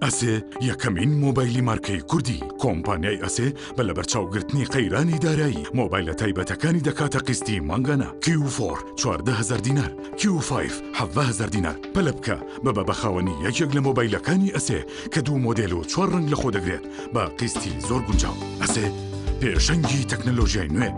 ئەسێ یەکەمین مۆبایلی مارکەی کوردی کۆمپانیای ئەسێ بە لەبەرچاوگرتنی قەیرانی دارایی مۆبایلە تایبەتەکانی دەکاتە قیستی مانگانە کیو فۆر 14هزار دینار کیو فایڤ 17هزار دینار پەلە بکە ببە بە خاوەنی یەکێک لە مۆبایلەکانی ئەسێ کە دوو مۆدێل و چوار ڕەنگ لەخۆ دەگرێت بە قیستی زۆر گونجاو ئەسێ پێشەنگی تەکنەلۆژیای نوێ.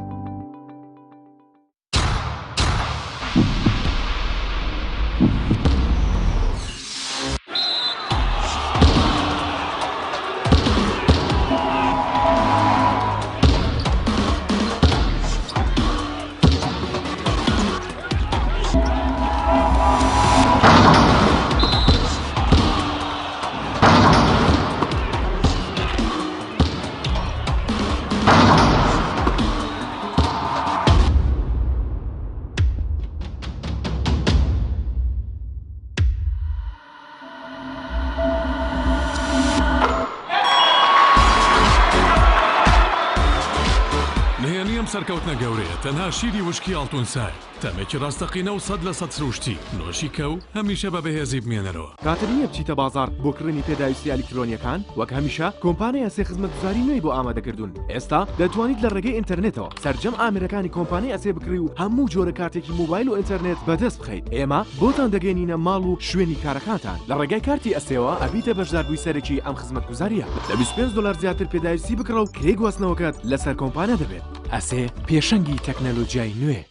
نهێنی ئەم سەرکەوتنە گەورەیە تەنها شیری وشکی ئاڵتونسایە، تامێکی ڕاستەقینە و 100% سروشتی، نۆشی کە و هەمیشە بە بەهێزی بمێنەرەوە. کاتت نییە بچیتە بازاڕ بۆ کڕینی پێداویستییە ئەلیکترۆنییەکان؟ وەک هەمیشە کۆمپانیای ئەسێ خزمەتگوزاری نوێی بۆ ئامادەکردوون. ئێستا دەتوانیت لە ڕێگەی ئینتەرنێتەوە سەرجەم ئامێرەکانی کۆمپانیای ئەسێ بکڕی و هەموو جۆرە کارتێکی مۆبایل و ئینتەرنێت بەدەست بخەیت. ئێمە بۆتان دەگەیەنینە ماڵ و شوێنی کارەکانتان. لە ڕێگای کارتی ئەسێوە ئەبیتە بەشداربووی سەرەکی ئەم خزمەتگوزارییە. لە 25 دۆلار زیاتر پێداویستی بکڕە و کرێی گواستنەوەکەت لەسەر کۆمپانیا دەبێت. ئەسێ پێشەنگی تەکنەلۆجیای نوێ.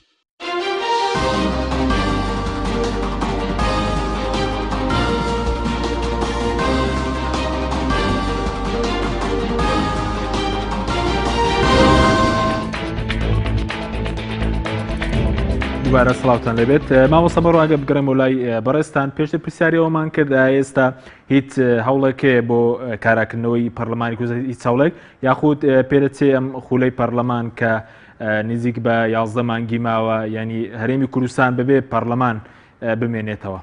دووبارە سڵاوتان لێبێت مامۆستا بەڕواگە بگەڕێم و لای بەڕێزتان پێشتر پرسیاری ئەومان کرد ئێستا هیچ هەوڵێک هەیە بۆ کاراکردنەوەی پەرلەمانی کوردستان هیچ هەوڵێک یاخود پێدەچێ ئەم خولەی پەرلەمان کە نزیک بە 11 مانگی ماوە ینی هەرێمی کوردستان بەبێ پەرلەمان بمێنێتەوە.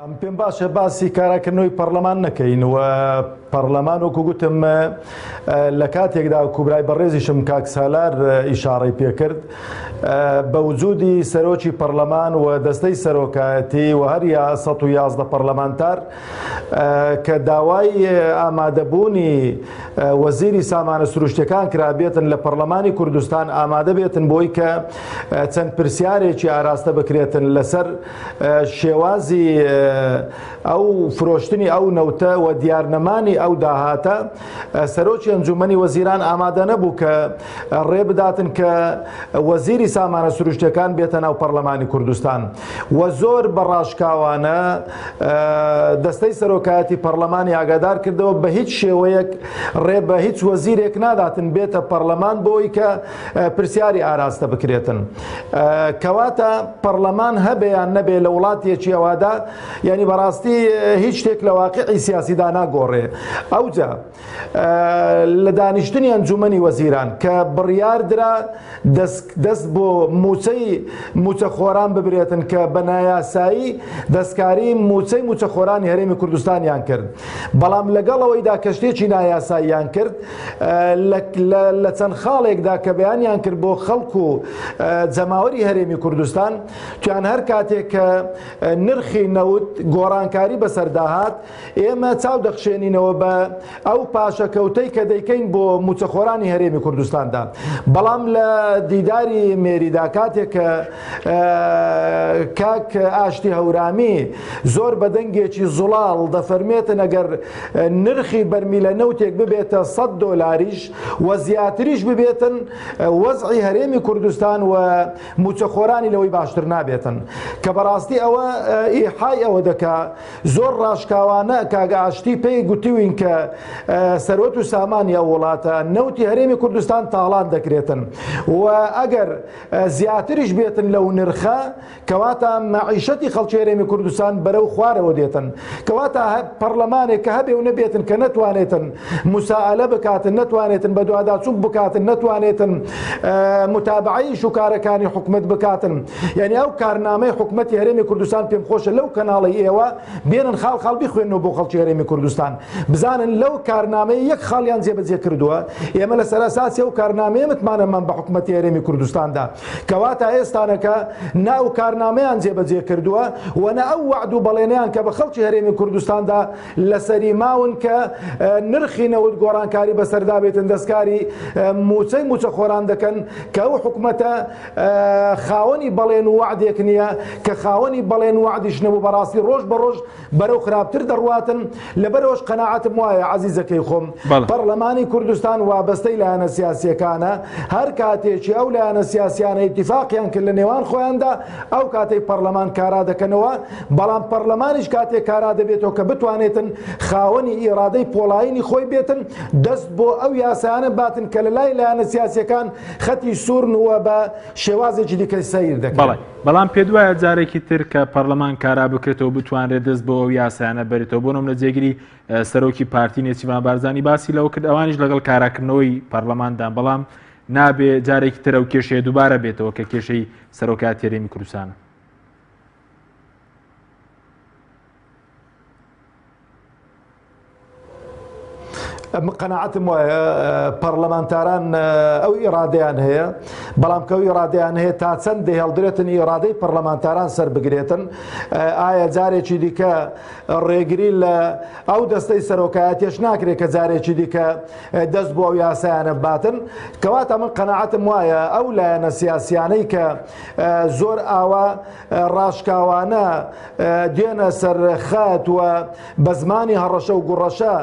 ئەم پێم باشە باسی کاراکردنەوەی پەرلەمان نەکەین و پەرلەمان وەکو گوتم لە کاتێکدا کوبرای بەڕێزیشم کاک سالار ئیشاڕەی پێکرد بە وجودی سەرۆکی پەرلەمان و دەستەی سەرۆکایەتی و هەر 111 پەرلەمانتار کە داوای ئامادەبوونی وەزیری سامانە سروشتەکان کرابێتن لە پەرلەمانی کوردستان ئامادە بێتن بۆی کە چەند پرسیارێکی ئاراستە بکرێتن لەسەر شێوازی ئەو فرۆشتنی ئەو نەوتە و دیارنەمانی ئەو داهاتە سەرۆکی ئەنجومەنی وەزیران ئامادە نەبوو کە ڕێ بداتن کە وەزیری سامانە سروشتەکان بێتە ناو پەرلەمانی کوردستان و زۆر بە ڕاشکاوانە دەستەی سەرۆکایەتی پەرلەمانی ئاگادار کردەوە بە هیچ شێوەیەک ڕێ بە هیچ وەزیرێک ناداتن بێتە پەرلەمان بۆی کە پرسیاری ئاراستە بکرێتن کەواتە پەرلەمان هەبێ یان نەبێ لە وڵاتێکی ئەووادا یعنی بەڕاستی هیچ شتێک لە واقعی سیاسیدا ناگۆڕێ ئەوجا لە دانیشتنی ئەنجومەنی وەزیران کە بڕیار درا دەست بۆ موچەی موچەخۆران ببرێتن کە بە نایاسایی دەستکاری موچەی موچەخۆرانی هەرێمی کوردستانیان کرد بەڵام لەگەڵ ئەوەیدا کە شتێکی نایاساییان کرد لە چەند خاڵێکدا کە بەیانیان کرد بۆ خەڵک و جەماوەری هەرێمی کوردستان تویان هەر کاتێک کە نرخی نەوت گۆڕانکاری بەسەرداهات ئێمە چاو دەخشێنینەوە بە ئەو پاشەکەوتەی کە دەیکەین بۆ موچەخۆرانی هەرێمی کوردستاندا بەڵام لە دیداری مێریدا کاتێک کە کاک ئاشتی هەورامی زۆر بە دەنگێکی زوڵاڵ دەفەرمێتن ئەگەر نرخی بەرمیلە نەوتێک ببێتە 100 دۆلاریش و زیاتریش ببێتن وەزعی هەرێمی کوردستان و موچەخۆرانی لەوەی باشتر نابێتن کە بەڕاستی ئەوە ئیحای ئەوە دەکا زۆر ڕاشکاوانە کاک ئاشتی پێی گوتوین. کە سەروەت و سامانی ئەو وڵاتە، نەوتی هەرێمی کوردستان تاڵان دەکرێتن و ئەگەر زیاتریش بێتن لەو نرخە، کەواتە مەعیشەتی خەڵکی هەرێمی کوردستان بەرەو خوارەوە دێتن. کەواتە پەڕلەمانێک کە هەبێ و نەبێتن کە نەتوانێتن موسائەلە بکاتن، نەتوانێتن بەدواداچوون بکاتن، نەتوانێتن متابعەی ئیش و کارەکانی حکومەت بکاتن، یعنی ئەو کارنامەی حکومەتی هەرێمی کوردستان پێم خۆشە لەو کەناڵەی ئێوە بێنن خاڵ خاڵ بیخوێننەوە بۆ خەڵکی هەرێمی کوردستان بزانن لەو کارنامەی یەک خاڵیان جێبەجێ کردووە. ئێمە لەسەر ئەساسی ئەو کارنامەیە متمانەمان بە حکومەتی هەرێمی کوردستاندا. کەواتە ئێستانەکە نە ئەو کارنامەیان جێبەجێ کردووە و نە ئەو وەعد و بەڵێنەیان کە بە خەڵکی هەرێمی کوردستاندا لەسەری ماون کە نرخی نەوت گۆڕانکاری بەسەردا بێتن دەستکاری موچەی موچەخۆران دەکەن کە ئەو حکومەتە خاوەنی بەڵێن و وەعدێک نییە کە خاوەنی بەڵێن و وەعدیش نەبوو بەڕاستی ڕۆژ بە ڕۆژ بەرەو خراپتر دەڕواتن، لەبەرئەوەش قەناعەتم وایە عەزیزەکەی خۆم پەڕلەمانی کوردستان وابەستەی لایەنە سیاسیەکانە، هەر کاتێکی ئەو لایەنە سیاسیانە ئیتیفاقیان کرد لە نێوان خۆیاندا ئەو کاتەی پەڕلەمان کارا دەکەنەوە، بەڵام پەڕلەمانیش کاتێک کارا دەبێتەوە کە بتوانێتن خاوەنی ئیڕادەی پۆڵایینی خۆی بێتن دەست بۆ ئەو یاسایانە باتن کە لەلای لایەنە سیاسیەکان خەتی سوورن و بە شێوازێکی دیکە سەیر دەکرێن. بەڵام پێت وایە جارێکی تر کە پەرلەمان کارا بکرێتەوە بتوانرێت دەست بۆ ئەو یاسایانە بەرێتەوە بۆ نمونە جێگری سەرۆکی پارتی نێچیرڤان بارزانی باسی لەوە کرد ئەوانیش لەگەڵ کاراکردنەوەی پەرلەماندان بەڵام نابێ جارێکی تر ئەو کێشەیە دووبارە بێتەوە کە کێشەی سەرۆکایەتی هەرێمی کوردستانە. من قەناعەتم وایە پەڕلەمانتاران ئەو ئیرادەیان هەیە، بەڵام کە ئەو ئیرادەیان هەیە تا چەند دەهێڵدرێتن ئیرادەی پەڕلەمانتاران سەر بگرێتن؟ ئایا جارێکی دیکە ڕێگری لە ئەو دەستەی سەرۆکایەتیش ناکرێت کە جارێکی دیکە دەست بۆ ئەو یاسایانە باتن؟ کەواتە من قەناعەتم وایە ئەو لایەنە سیاسیانەی کە زۆر ئاوا ڕاشکاوانە دێنە سەر خەت و بە زمانی هەڕەشە و گوڕەشە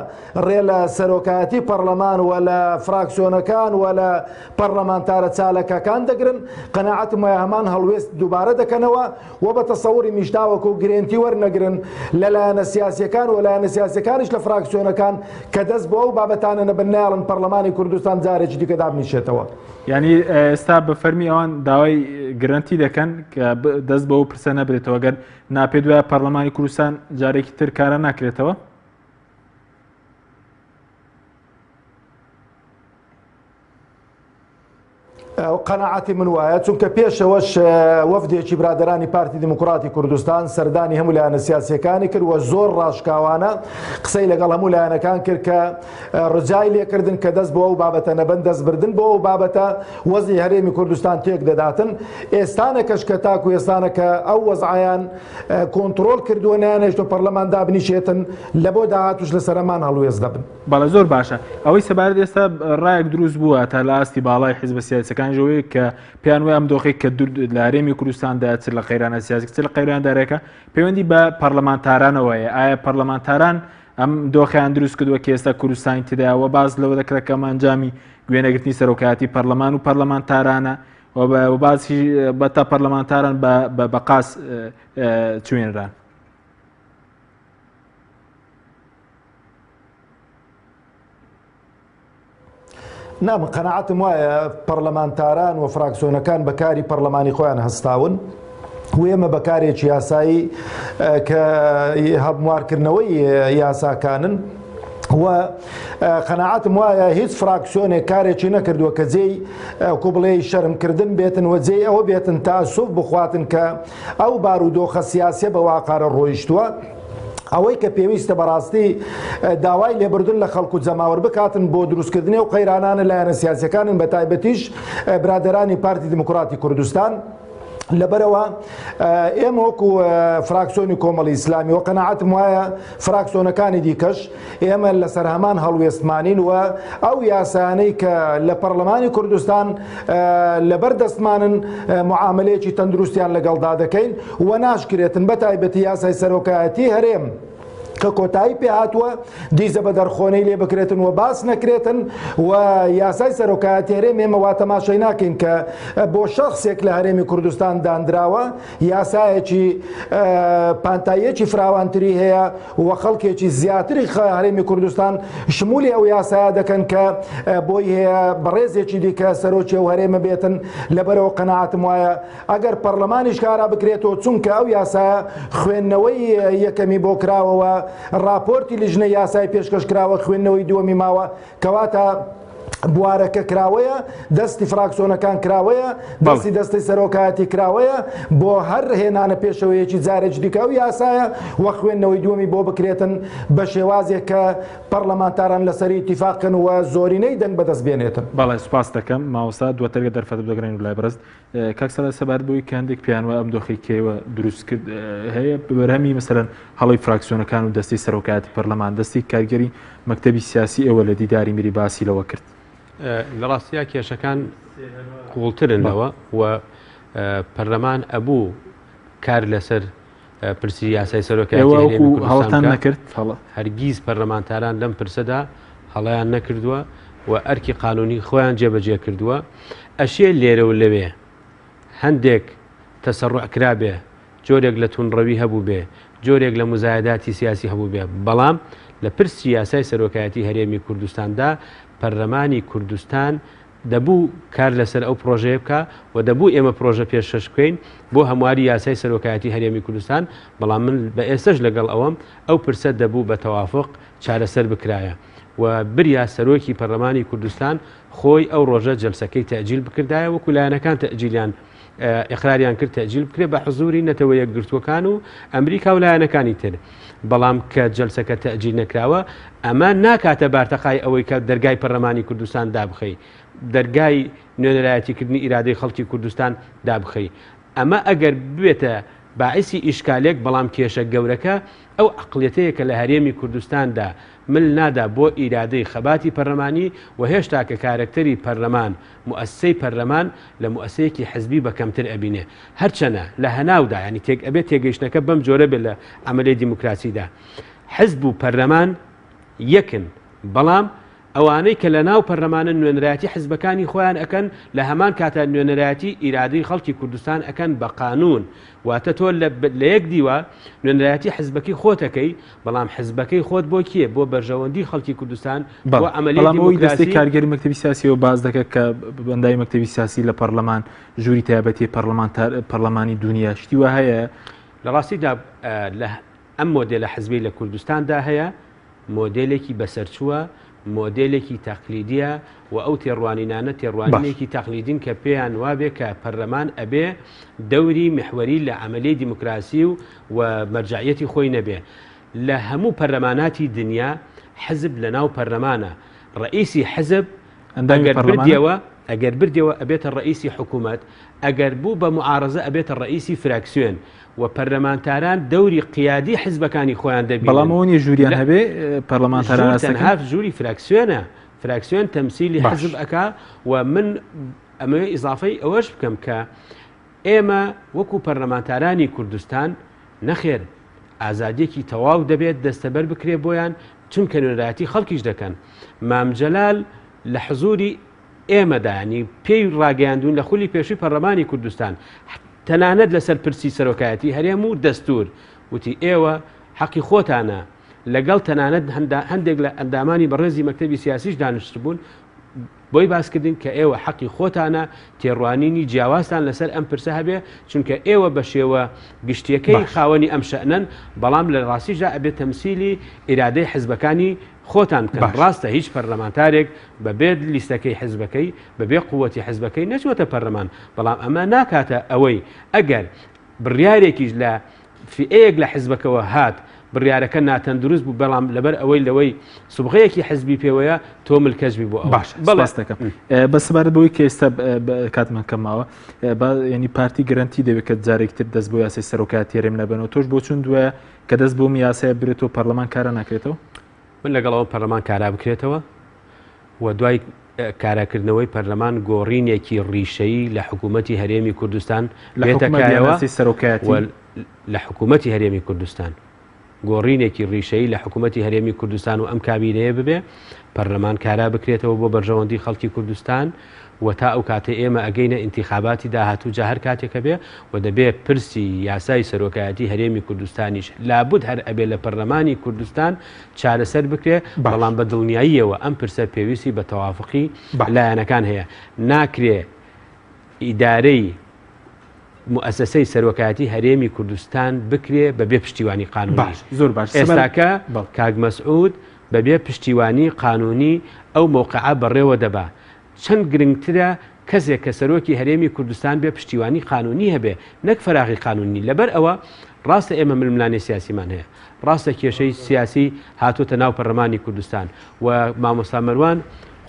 ڕێ لە سەرۆکایەتی پەڕلەمان و لە فراکسیۆنەکان و لە پەڕلەمانتارە چاالکەکان دەگرن، قەناعەتم وایە هەمان هەڵوێست دووبارە دەکەنەوە و بە تەسەوری میش تاوەکو گرێنتی وەرنەگرن لە لایەنە سیاسیەکان و لایەنە سیاسیەکانیش لە فراکسیۆنەکان کە دەست بۆ ئەو بابەتانە نەبن نایەڵن پەڕلەمانی کوردستان جارێکی دیکە دابنیشێتەوە. یانی ئێستا بە فەرمی ئەوان داوای گرەنتی دەکەن کە دەست بەوە پرسە نەبرێتەوە گەر ناپێت وایە پەرلەمانی کوردستان جارێکی تر کارە ناکرێتەوە؟ قەناعەتی من وایە چونکە پێشەوەش وەفدێکی برادرانی پارتی دیموکراتی کوردستان سەردانی هەموو لایەنە سیاسیەکانی کرد و زۆر ڕاشکاوانە قسەی لەگەڵ هەموو لایەنەکان کرد کە ڕجای لێکردن کە دەست بۆ ئەو بابەتە نەبەن، دەستبردن بۆ ئەو بابەتە وەزعی هەرێمی کوردستان تێک دەداتن، ئێستانەکەش کە تاکو ئێستانە کە ئەو وەزعەیان کۆنتڕۆڵ کردووە نایانهێشتوە پەڕلەمان دابنیشێتن، لە بۆ داهاتووش لەسەر هەمان هەڵوێست دەبن. بەڵێ زۆر باشە. ئەوەی سەبارەت ئێستا ڕایەک دروست بووە تا لە ئاستی باڵای حیزبە سیاسیەکانیش ئەوەیە کە پێیان وایە ئەم دۆخەی کە لە هەرێمی کوردستاندا چ لە قەیرانە سیاسی چ لە قەیران دارایەکە پەیوەندی بە پەرلەمانتارانەوە هەیە ئایا پەرلەمانتاران ئەم دۆخیان دروست کردووە کە ئێستا کوردستانی تێدایە و باس لەوە دەکرێت کە ئەمە ئەنجامی گوێنەگرتنی سەرۆکایەتی پەرلەمان و پەرلەمانتارانە و باسی بە تا پەرلەمانتاران بە قاس چوێنران. نا من قەناعەتم وایە پەڕلەمانتاران و فراکسیۆنەکان بە کاری پەڕلەمانی خۆیان هەستاون و ئێمە بە کارێکی یاسایی کە هەموارکردنەوەی یاساکانن و قەناعەتم وایە هیچ فراکسیۆنێک کارێکی نەکردووە کە جێی کو بڵێ شەرمکردن بێتن و جێی ئەوە بێتن تاسوف بخواتن کە ئەو بارودۆخە سیاسیە بە واقارە ڕۆیشتووە. ئەوەی کە پێویستە بەڕاستی داوای لێبوردن لە خەڵک و جەماوەر بکاتن بۆ دروستکردنی ئەو قەیرانانە لایەنە سیاسیەکانن بە تایبەتیش برادەرانی پارتی دیموکراتی کوردستان. لەبەرەوە ئێمە وەکو فراکسیۆنی کۆمەڵی ئیسلامی و قەناعەتم وایە فراکسیۆنەکانی دیکەش ئێمە لەسەر هەمان هەڵوێستمانین و ئەو یاسانەی کە لە پەرلەمانی کوردستان لەبەر دەستمانن معاملەیەکی تەندروستیان لەگەڵدا دەکەین و ناشکرێتن بە تایبەتی یاسای سەرۆکایەتی هەرێم. کە کۆتایی پێ هاتووە دیزە بە دەرخۆنەی لێ بکرێتن و باس نەکرێتن و یاسای سەرۆکایەتی هەرێم ئێمە وا تەماشای ناکەین کە بۆ شەخسێک لە هەرێمی کوردستان دانراوە یاسایەکی پانتاییەکی فراوانتری هەیە و خەڵکێکی زیاتری هەرێمی کوردستان شمولی ئەو یاسایە دەکەن کە بۆی هەیە بەڕێزێکی دیکە سەرۆکی ئەو هەرێمە بێتن لەبەرەوە قەناعەتم وایە ئەگەر پەڕلەمانیش کارا بکرێتەوە چونکە ئەو یاسایە خوێندنەوەی یەکەمی بۆ کراوە و ڕاپۆرتی لیژنەی یاسای پێشکەش کراوە خوێندنەوەی دووەمی ماوە کەواتە بوارەکە کراوەیە دەستی فراکسۆنەکان کراوەیە دەستی دەستی سەرۆکایەتی کراوەیە بۆ هەر هێنانە پێشەوەیەکی جارێکی دیکە ئەو یاسایە و خوێندنەوەی دووەمی بۆ بکرێتن بە شێوازێک کە پەڕلەمانتاران لەسەری ئیتیفاق کەن و زۆرینەی دەنگ بەدەست بێنێتن. بەڵێ سوپاست دەکەم مامۆستا دواتر گەر دەرفەت بدەگەڕێین لای بەڕێزت. کاک سالار سەبارەت بەوەی کە هەندێک پێیان وایە ئەم دۆخەی کە ئێوە دروست کرد هەیە بەرهەمی مەسەلەن هەڵەی فراکسیۆنەکان و دەستەی سەرۆکایەتی پەرلەمان دەستی کارگێری مەکتەبی سیاسی ئێوە لە دیداری میری باسی لەوە کرد. لە ڕاستیا کێشەکان قوڵترن لەوە و پەرلەمان ئەبوو کار لەسەر پرسی یاسای سەرۆکایەتی هەرێمی کوردستان هەڵەتان بکا. نەکرد؟ هەڵە. هەرگیز پەرلەمانتاران لەم پرسەدا هەڵەیان نەکردووە و ئەرکی قانونی خۆیان جێبەجێ کردووە. ئەشێ لێرە و لەوێ هەندێک تەسەروع کرابێ، جۆرێک لە توندڕەوی هەبووبێ، جۆرێک لە موزایەداتی سیاسی هەبووبێ، بەڵام لە پرسی یاسای سەرۆکایەتی هەرێمی کوردستاندا پەرلەمانی کوردستان دەبوو کار لەسەر ئەو پڕۆژەیە بکا و دەبوو ئێمە پڕۆژە پێشکەش بکەین بۆ هەمواری یاسای سەرۆکایەتی هەرێمی کوردستان، بەڵام من بە ئێستەش لەگەڵ ئەوەم ئەو پرسە دەبوو بە تەوافوق چارەسەر بکرایە و بریا سەرۆکی پەرلەمانی کوردستان خۆی ئەو ڕۆژە جەلسەکەی تەئجیل بکردایە وەکو لایەنەکان تەئجیلیان ئیقراریان کرد تەئجیل بکرێت بە حزوری نەتەوە یەکگرتووەکان و ئەمریکا و لایەنەکانی تر بەڵام کە جەلسەکە تەئجیل نەکراوە ئەمە ناکاتە بارتەقای ئەوەی کە دەرگای پەرلەمانی کوردستان دابخەی دەرگای نوێنەرایەتیکردنی ئیرادەی خەڵکی کوردستان دابخەی ئەمە ئەگەر ببێتە باعیسی ئیشکالێک بەڵام کێشە گەورەکە ئەو عەقڵیەتەیە کە لە هەرێمی کوردستاندا مل نادا بۆ ئیرادەی خەباتی پەرلەمانی و هێشتا کە کارەکتەری پەرلەمان موئەسسەی پەرلەمان لە موئەسەیەکی حزبی بە کەمتر ئەبینێ هەرچەنە لە هەناودا یانی تێک ئەبێ تێگەیشتنەکە بەم جۆرە بێ لە عەمەلەی دیموکراسیدا حزب و پەرلەمان یەکن بەڵام ئەوانەی کە لە ناو پەرلەمانن نوێنەرایەتی حزبەکانی خۆیان ئەکەن لە هەمان کاتا نوێنەرایەتی ئیرادەی خەڵکی کوردستان ئەکەن بە قانون واتە تۆ لە یەک دیوە نوێنەرایەتی حزبەکەی خۆت ئەکەی بەڵام حزبەکەی خۆت بۆ کێ بۆ بەرژەوەندی خەڵکی کوردستان بۆ عەمەلیەی بەڵام ئەوەی دەستەی دیموکراسی. کارگێری مەکتەبی سیاسیەوە باس دەکات کە ئەندامی مەکتەبی سیاسی لە پەرلەمان ژووری تایبەتی پەرلەمانتار پەرلەمانی دونیا شتی وا هەیە؟ لە ڕاستیدا لە ئەم مۆدێلە حزبیەی لە کوردستاندا هەیە مۆدێلێکی بەسەرچووە، مۆدێلێکی تەقلیدیە و ئەو تێڕوانینانە باش. تێڕوانینێکی تەقلیدین کە پێیان وابێ کە پەرلەمان ئەبێ دەوری میحوەری لە عەمەلیەی دیموکراسی و و مەرجەعیەتی خۆی نەبێ. لە هەموو پەرلەماناتی دنیا حزب لە ناو پەرلەمانە. ڕەئیسی حزب ئەندامی ئەگەر پەرلەمانە؟ بردیەوە ئەگەر بردیەوە ئەبێتە ڕەئیسی حکوومەت، ئەگەر بوو بە موعارەزە ئەبێتە ڕەئیسی فراکسیۆن و پەرلەمانتاران دەوری قیادی حزبەکانی خۆیان بەڵام دەبینن. ئەوە نییە ژووریان لە هەبێ پەرلەمانتاران ژوور ئاستەکەن؟ تەنها ژووری فراکسیۆنە، فراکسیۆن تەمسیلی باش. حزب ئەکا و من ئەمەوێ ئیزافەی ئەوەش بکەم کە ئێمە وەکو پەرلەمانتارانی کوردستان نەخێر ئازادیەکی تەواو دەبێت دەستەبەر بکرێ بۆیان چونکە نوێنەرایەتی خەڵکیش دەکەن مام جەلال لە حزوری ئێمەدا ینی پێی ڕاگەیاندوون لە خولی پێشووی پەرلەمانی کوردستان تەنانەت لەسەر پرسی سەرۆکایەتی هەرێم و دەستور وتی ئێوە حەقی خۆتانە لەگەڵ تەنانەت هەندێک لە ئەندامانی بەڕێزی مەکتەبی سیاسیش دانیشتبوون بۆی باس کردین کە ئێوە حەقی خۆتانە تێڕوانینی جیاوازتان لەسەر ئەم پرسە هەبێ، چونکە ئێوە بە شێوە گشتییەکەی باش. خاوەنی ئەم شەئنەن، بەڵام لە ڕاستیشدا ئەبێ تەمسیلی ئیرادەی حزبەکانی خۆتان بکەن. باش. ڕاستە هیچ پەرلەمانتارێک بە بێ لیستەکەی حزبەکەی، بە بێ قووەتی حزبەکەی نەچووەتە پەرلەمان، بەڵام ئەمە ناکاتە ئەوەی ئەگەر بڕیارێکیش لە فیئەیەک لە حزبەکەوە هات بڕیارەکە ناتەندروست بوو بەڵام لەبەر ئەوەی لەوەی سوبغەیەکی حزبی پێوەیە تۆ ملکەچ بی بۆ ئەوە. باشە بەڵێ. سپاست دەکەم. بەس سەبارەت بەوەی کە ئێستا کاتمان کەم ماوە با یعنی پارتی گرەنتی دەوێت کە جارێکی تر دەست بۆ یاسای سەرۆکایەتی هەرێم نەبەنەوە تۆش بۆچوون دوایە کە دەست بۆم یاسایە برێتەوە پەرلەمان کارا ناکرێتەوە؟ من لەگەڵ ئەوەم پەرلەمان کارا بکرێتەوە و دوای کاراکردنەوەی پەرلەمان گۆڕینێکی ڕیشەیی لە حکوومەتی هەرێمی کوردستان لە بێتە حکوومەت یان کایەوە دەستەی سەرۆکایەتی؟ و لە حکوومەتی هەرێمی کوردستان. گۆڕینێکی ڕیشەیی لە حکوومەتی هەرێمی کوردستان و ئەم کابینەیە ببێ، پەرلەمان کارا بکرێتەوە بۆ بەرژەوەندی خەڵکی کوردستان و تا ئەو کاتەی ئێمە ئەگەینە ئینتیخاباتی داهاتوو جا هەر کاتێکە بێ و دەبێ پرسی یاسای سەرۆکایەتی هەرێمی کوردستانیش لابد هەر ئەبێ لە پەرلەمانی کوردستان چارەسەر بکرێ باش. بەڵام بە دڵنیاییەوە ئەم پرسە پێویستی بە تەوافقی باش. لایەنەکان هەیە ناکرێ ئیدارەی موئەسەسەی سەرۆکایەتی هەرێمی کوردستان بکرێ بە بێ پشتیوانی قانونی. باش زۆر باش سەبارەت ئێستاکە بەڵێ. کاک مەسعود بە بێ پشتیوانی قانونی ئەو مەوقعە بەڕێوە دەبا. چەند گرنگترە کەسێک کە سەرۆکی هەرێمی کوردستان بێ پشتیوانی قانونی هەبێ نەک فەراغی قانونی. لەبەر ئەوە ڕاستە ئێمە ململانێ سیاسیمان هەیە. ڕاستە کێشەی سیاسی هاتۆتە ناو پەرلەمانی کوردستان و مامۆستا مەروان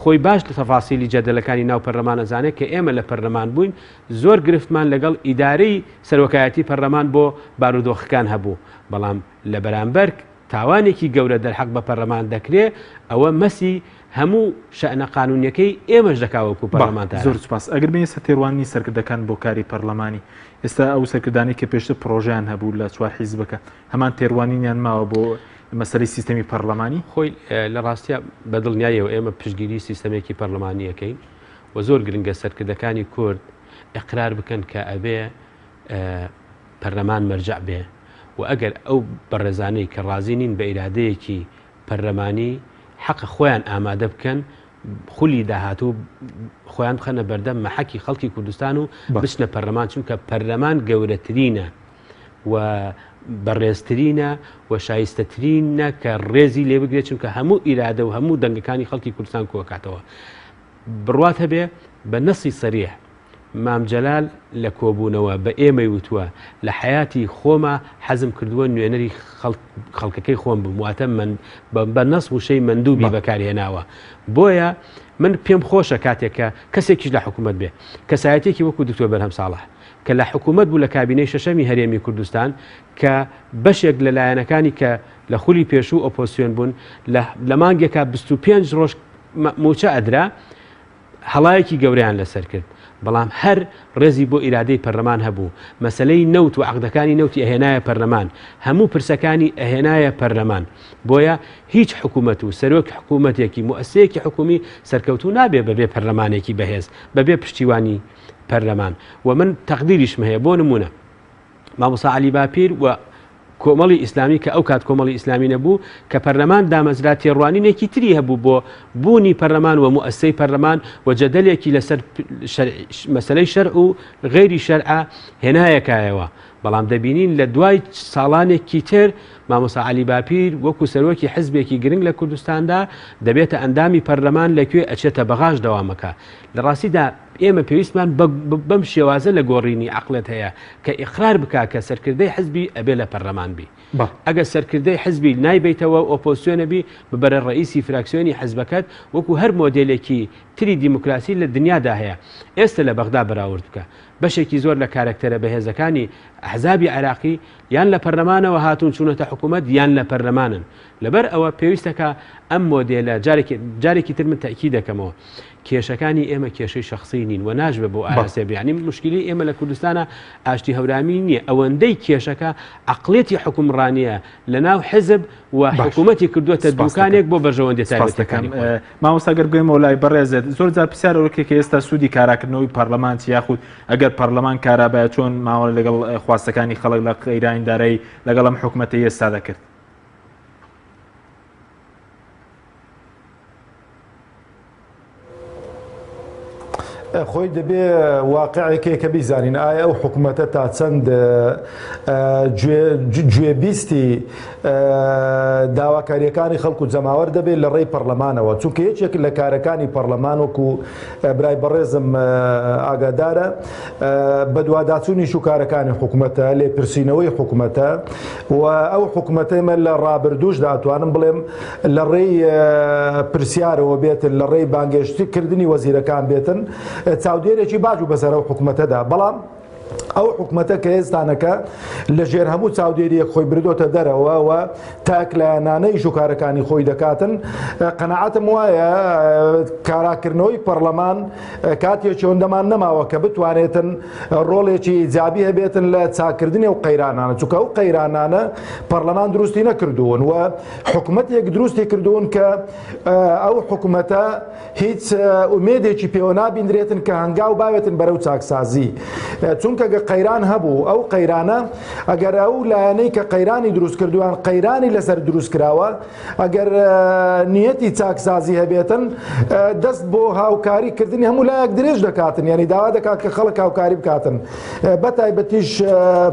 خۆی باش لە تەفاسیلی جەدەلەکانی ناو پەرلەمان ئەزانێ کە ئێمە لە پەرلەمان بووین زۆر گرفتمان لەگەڵ ئیدارەی سەرۆکایەتی پەرلەمان بۆ بارودۆخەکان هەبوو، بەڵام لە بەرامبەر تاوانێکی گەورە دەرحەق بە پەرلەمان دەکرێ، ئەوە مەسی هەموو شەئنە قانونیەکەی ئێمەش دەکا وەکو بەڵێ پەرلەمانتاران. زۆر سوپاس. ئەگەر بێینە سەر تێڕوانینی سەرکردەکان بۆ کاری پەرلەمانی، ئێستا ئەو سەرکردانەی کە پێشتر پڕۆژەیان هەبوو لە چوار حیزبەکە، هەمان تێڕوانینیان ماوە بۆ مەسەلەی سیستەمی پەرلەمانی؟ خۆی لە ڕاستیا بە دڵنیاییەوە ئێمە پشتگیری سیستەمێکی پەرلەمانی ئەکەین، و زۆر گرنگە سەرکردەکانی کورد ئیقرار بکەن کە ئەبێ پەرلەمان مەرجەع بێ و ئەگەر ئەو بەڕێزانەی کە ڕازی نین بە ئیرادەیەکی پەرلەمانی حەقە خۆیان ئامادە بکەن خولی داهاتوو خۆیان بخەنە بەردەم مەحەکی خەڵکی کوردستان و بچنە پەرلەمان چونکە پەرلەمان گەورەترینە و بەڕێزترینە و شایستەترینە کە ڕێزی لێ بگرێت چونکە هەموو ئیرادە و هەموو دەنگەکانی خەڵکی کوردستان کۆکاتەوە بڕوات هەبێ بە نەسی سەریح مام جەلال لە کۆبوونەوە بە ئێمەی وتووە لە حەیاتی خۆما حەزم کردووە نوێنەری خەڵکەکەی خۆم بم واتە من بە نەس وشەی مەندوبی بەکارهێناوە بۆیە من پێم خۆشە کاتێک کە کەسێکیش لە حکوومەت بێ کەسایەتێکی وەکو دکتۆر بەرهەم ساڵح کە لە حکوومەت بوو لە کابینەی شەشەمی هەرێمی کوردستان کە بەشێک لە لایەنەکانی کە لە خولی پێشوو ئۆپۆسیۆن بوون لە مانگێکا 25 ڕۆژ مووچە ئەدرا هەڵایەکی گەورەیان لەسەر کرد بەڵام هەر ڕێزی بۆ ئیرادەی پەرلەمان هەبوو مەسەلەی نەوت و عەقدەکانی نەوتی ئەهێنایە پەرلەمان هەموو پرسەکانی ئەهێنایە پەرلەمان بۆیە هیچ حکوومەت و سەرۆک حکوومەتێکی موئەسەیەکی حکومی سەرکەوتوو نابێ بەبێ پەرلەمانێکی بەهێز بەبێ پشتیوانی پەرلەمان و من تەقدیریشم هەیە بۆ نمونە مامۆستا عەلی باپیر و کۆمەڵی ئیسلامی کە ئەو کات کۆمەڵی ئیسلامی نەبوو کە پەرلەمان دامەزرا تێڕوانینێکی تری هەبوو بۆ بوونی پەرلەمان و موئەسەی پەرلەمان و جەدەلێکی لەسەر مەسەلەی شەرع و غەیری شەرع هێنایە کایەوە بەڵام دەبینین لە دوای ساڵانێکی تر مامۆستا عەلی باپیر وەکو سەرۆکی حزبێکی گرنگ لە کوردستاندا دەبێتە ئەندامی پەرلەمان لەکوێ ئەچێتە بەغاش دەوامەکە لە ڕاستیدا ئێمە پێویستمان بەم شێوازە لە گۆڕینی عەقڵێت هەیە کە ئیقرار بکا کە سەرکردەی حزبی ئەبێ لە پەرلەمان بی. ئەگەر سەرکردەی حزبی نایبەیتەوە و ئۆپۆزسیۆنە بی، ببەرە ڕەئیسی فراکسیۆنی حزبەکەت وەکو هەر مۆدێلێکی تری دیموکراسی لە دنیادا هەیە. ئێستە لە بەغدا بەراورد بکە. بەشێکی زۆر لە کارەکتەرە بەهێزەکانی ئەحزابی عێراقی یان لە پەرلەمانەوە هاتوون چوونەتە حکومەت یان لە پەرلەمانن. لەبەر ئەوە پێویستەکا ئەم مۆدێلە جارێکی جارێکی تر من تەئکید دەکەمەوە کێشەکانی ئێمە کێشەی شەخسی نین و ناشبێ بۆ ئاراستەیە بێ یانی موشکیلەی ئێمە لە کوردستانا ئاشتی هەورامی نییە ئەوەندەی کێشەکە عەقڵیەتی حوکمڕانییە لە ناو حزب و باش حکوومەتی کردووەتە سپاس دەکەم دوکانێک بۆ بەرژەوەندیە سپاس دەکەم تایبەتیەکانی خۆی. مامۆستا گەر بگەیمەوە لای بەڕێزت زۆر جار پرسیار ئەوە کرێ کە ئێستا سوودی کاراکردنەوەی پەرلەمان چی یاخود ئەگەر پەرلەمان کارابایە چۆن مامەڵە لەگەڵ خواستەکانی خەڵک لە قەیرانی دارایی لەگەڵ ئەم حکومەتەی ئێستا دەکرد؟ خۆی دەبێ واقعێکێ کە بیزانین ئایا ئەو حکوومەتە تا چەند گوێبیستی داواکاریەکانی خەڵک و جەماوەر دەبێت لە ڕێی پەرلەمانەوە چونکە یەکێک لە کارەکانی پەرلەمان وەکو برای بەڕێزم ئاگادارە بەدواداچوونی شوکارەکانی حکومەتە، لێپرسینەوەی حکومەتە و ئەو حکومەتە ئێمە لە ڕابردووشدا ئەتوانم بڵێم لە ڕێی پرسیارەوە بێتن لە ڕێی بانگێشتکردنی وەزیرەکان بێتن چاودێرێکی باش بوو بەسەر ئەو حکومەتەدا بەڵام. ئەو حکومەتە کە ئێستانەکە لە ژێر هەموو چاودێریەک خۆی بردۆتە دەرەوە و تاک لایەنانە ئیش و کارەکانی خۆی دەکاتن، قەناعەتم وایە کاراکردنەوەی پەڕلەمان کاتێکی ئەوەندەمان نەماوە کە بتوانێتن ڕۆڵێکی ئیجابی هەبێتن لە چاککردنی ئەو قەیرانانە، چونکە ئەو قەیرانانە پەڕلەمان دروستی نەکردوون و حکومەتێک دروستی کردوون کە ئەو حکومەتە هیچ ئومێدێکی پێوە نابیندرێتن کە هەنگاو باوێتن بەرەو چاکسازی چونکە گە قەیران هەبوو ئەو قەیرانە ئەگەر ئەو لایەنەی کە قەیرانی دروست کردویان قەیرانی لەسەر دروست کراوە ئەگەر نیەتی چاکسازی هەبێتن دەست بۆ هاوکاری کردنی هەموو لایەک درێژ دەکاتن یعنی داوا دەکات کە خەڵک هاوکاری بکاتن بە تایبەتیش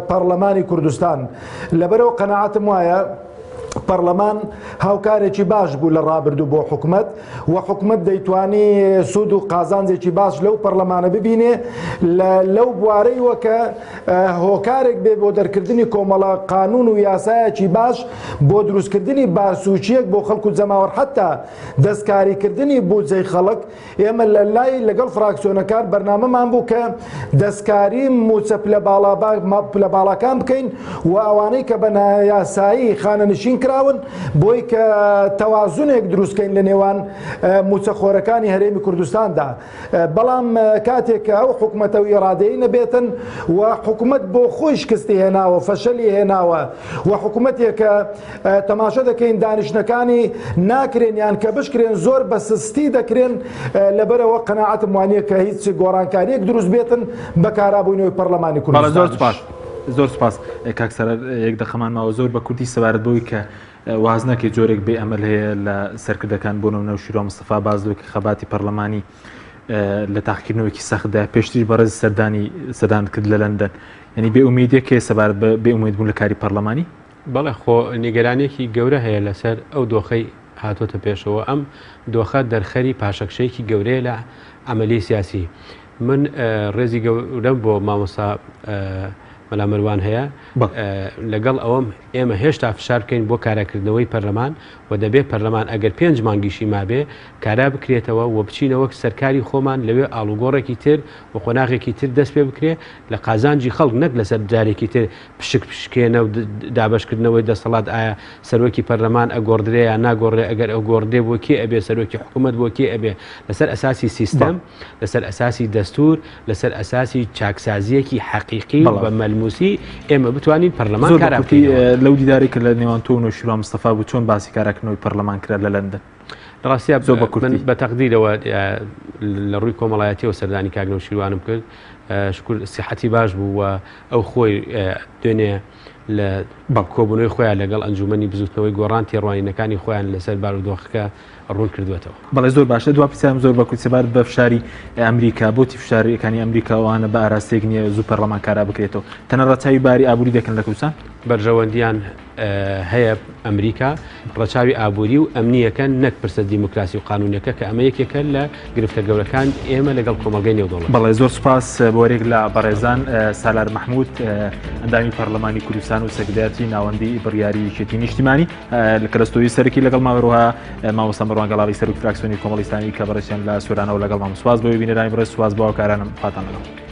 پەرلەمانی کوردستان لەبەرەوە قەنەعاتم وایە پەڕلەمان هاوکارێکی باش بوو لە ڕابردوو بۆ حکومەت و حکومەت دەیتوانی سوود و قازانجێکی باش لەو پەڕلەمانە ببینێ لەو بوارەی وەکە هۆکارێک بێ بۆ دەرکردنی کۆمەڵە قانون و یاسایەکی باش بۆ دروستکردنی بارسوچیەک بۆ خەڵک و جەماوەر حتا دەستکاریکردنی بودجەی خەڵک ئێمە لە لای لەگەڵ فراکسیۆنەکان بەرنامەمان بوو کە دەستکاری مووچە پلە باڵا پلە باڵاکان بکەین و ئەوانەی کە بە نایاسایی خانەنشین کراون بۆی کە تەوازنێک دروستکەین لە نێوان مووچەخۆرەکانی هەرێمی کوردستاندا بەڵام کاتێک کە ئەو حکومەتە و ئیرادەی نەبێتن و حکومەت بۆ خۆی شکستی هێناوە فەشەلی هێناوە و حکومەتێکە تەماشا دەکەین دانیشتنەکانی ناکرێن یان کە بشکرێن زۆر بە سستی دەکرێن لەبەرەوە قەناعەتم وانییە کە هیچ گۆڕانکارییەک دروست بێتن بە کارابوونەوەی پەرلەمانی بەڵێ زۆر کوردستانیش. سوپاس زۆر سوپاس کاک سەرەر یەک دەقەمان ماوە زۆر بە کورتی سەبارەت بەوەی کە واز نەکەی جۆرێک بێ ئەمەل هەیە لە سەرکردەکان بۆ نمونە نەوشیروان مستەفا باس لەوەی کە خەباتی پەرلەمانی لە تاقیکردنەوەیەکی سەختدا پێشتریش بەڕێز سەردانی سەردانت کرد لە لەندەن یعنی بێ ئومێدیەک هەیە سەبارەت بە بێ ئومێد بوون لە کاری پەرلەمانی؟ بەڵێ خۆ نیگەرانیەکی گەورە هەیە لەسەر ئەو دۆخەی هاتۆتە پێشەوە، ئەم دۆخە دەرخەری پاشەکشەیەکی گەورەیە لە عەمەلیەی سیاسی. من ڕێزی گەورەم بۆ مامۆستا مەلا مەروان هەیە، لەگەڵ ئەوەم ئێمە هێشتا فشار بکەین بۆ کاراکردنەوەی پەرلەمان و دەبێ پەرلەمان ئەگەر پێنج مانگیشی مابێ کارا بکرێتەوە و بچینەوە سەرکاری خۆمان لەوێ ئاڵوگۆڕێکی تر و قۆناغێکی تر دەست پێ بکرێ لە قازانجی خەڵک نەک لەسەر جارێکی تر پشک پشکێنە و دابەشکردنەوەی دەسەڵات ئایا سەرۆکی پەرلەمان ئەگۆڕدرێ یان ناگۆڕێ ئەگەر ئەگۆڕدرێ بۆ کێ ئەبێ سەرۆکی حکوومەت بۆ کێ ئەبێ لەسەر ئەساسی سیستەم لەسەر ئەساسی دەستور لەسەر ئەساسی چاکسازیەکی حەقیقی و بە مەلموسی ئێمە بتوانین پەرلەمان زۆر بە کارا کورتی بکەینەوە. لەو دیدارەی کە لە نێوان تۆ و نەوشیروان مستەفا بوو چۆن باسی کاراکردنەوەی پەرلەمان کرا لە لەندەن؟ لە ڕاستیا زۆر بە من کورتی. بە تەقدیرەوە لە ڕووی کۆمەڵایەتیەوە سەردانی کاک نەوشیروانم کرد شکر سیحەتی باش بوو و ئەو خۆی دوێنێ لە کۆبوونەوەی خۆیان لەگەڵ ئەنجومەنی بزوتنەوەی گۆڕان تێڕوانینەکانی خۆیان لەسەر بارودۆخەکە ڕوون کردووەتەوە. بەڵێ زۆر باشە دوا پرسیارم زۆر بە کورتی سەبارەت بە فشاری ئەمریکا بۆچی فشارەکانی ئەمریکا ئەوانە بە ئاراستەیەک نییە زوو پەرلەمان کارا بکرێتەوە تەنها ڕەچاوی باری ئابووری دەکەن لە کوردستان؟ بەرژەوەندیان هەیە ئەمریکا ڕەچاوی ئابووری و ئەمنییەکەن نەک پرسە دیموکراسی و قانونیەکە کە ئەمە یەکێکە لە گرفتە گەورەکان ئێمە لەگەڵ کۆمەڵگەی نێودەوڵەتی. بەڵێ زۆر سوپاس بۆ هەریەک لە بەڕێزان سالار مەحمود ئەندامی پەرلەمانی کوردستان و سەرکردایەتی ناوەندی بڕیاری یەکێتی نیشتیمانی لە کەرەستۆی سەرەکی لەگەڵ ماوەروها مامۆستا مەروان گەڵاڵی سەرۆکی فراکسیۆنی کۆمەڵی ئیسلامی کە بەڕێزیان لە سۆرانەوە لەگەڵ مام سوپاس بۆ بینەرانی بەڕێز سوپاس بۆ هاوکارانم خواتان لەگەڵ.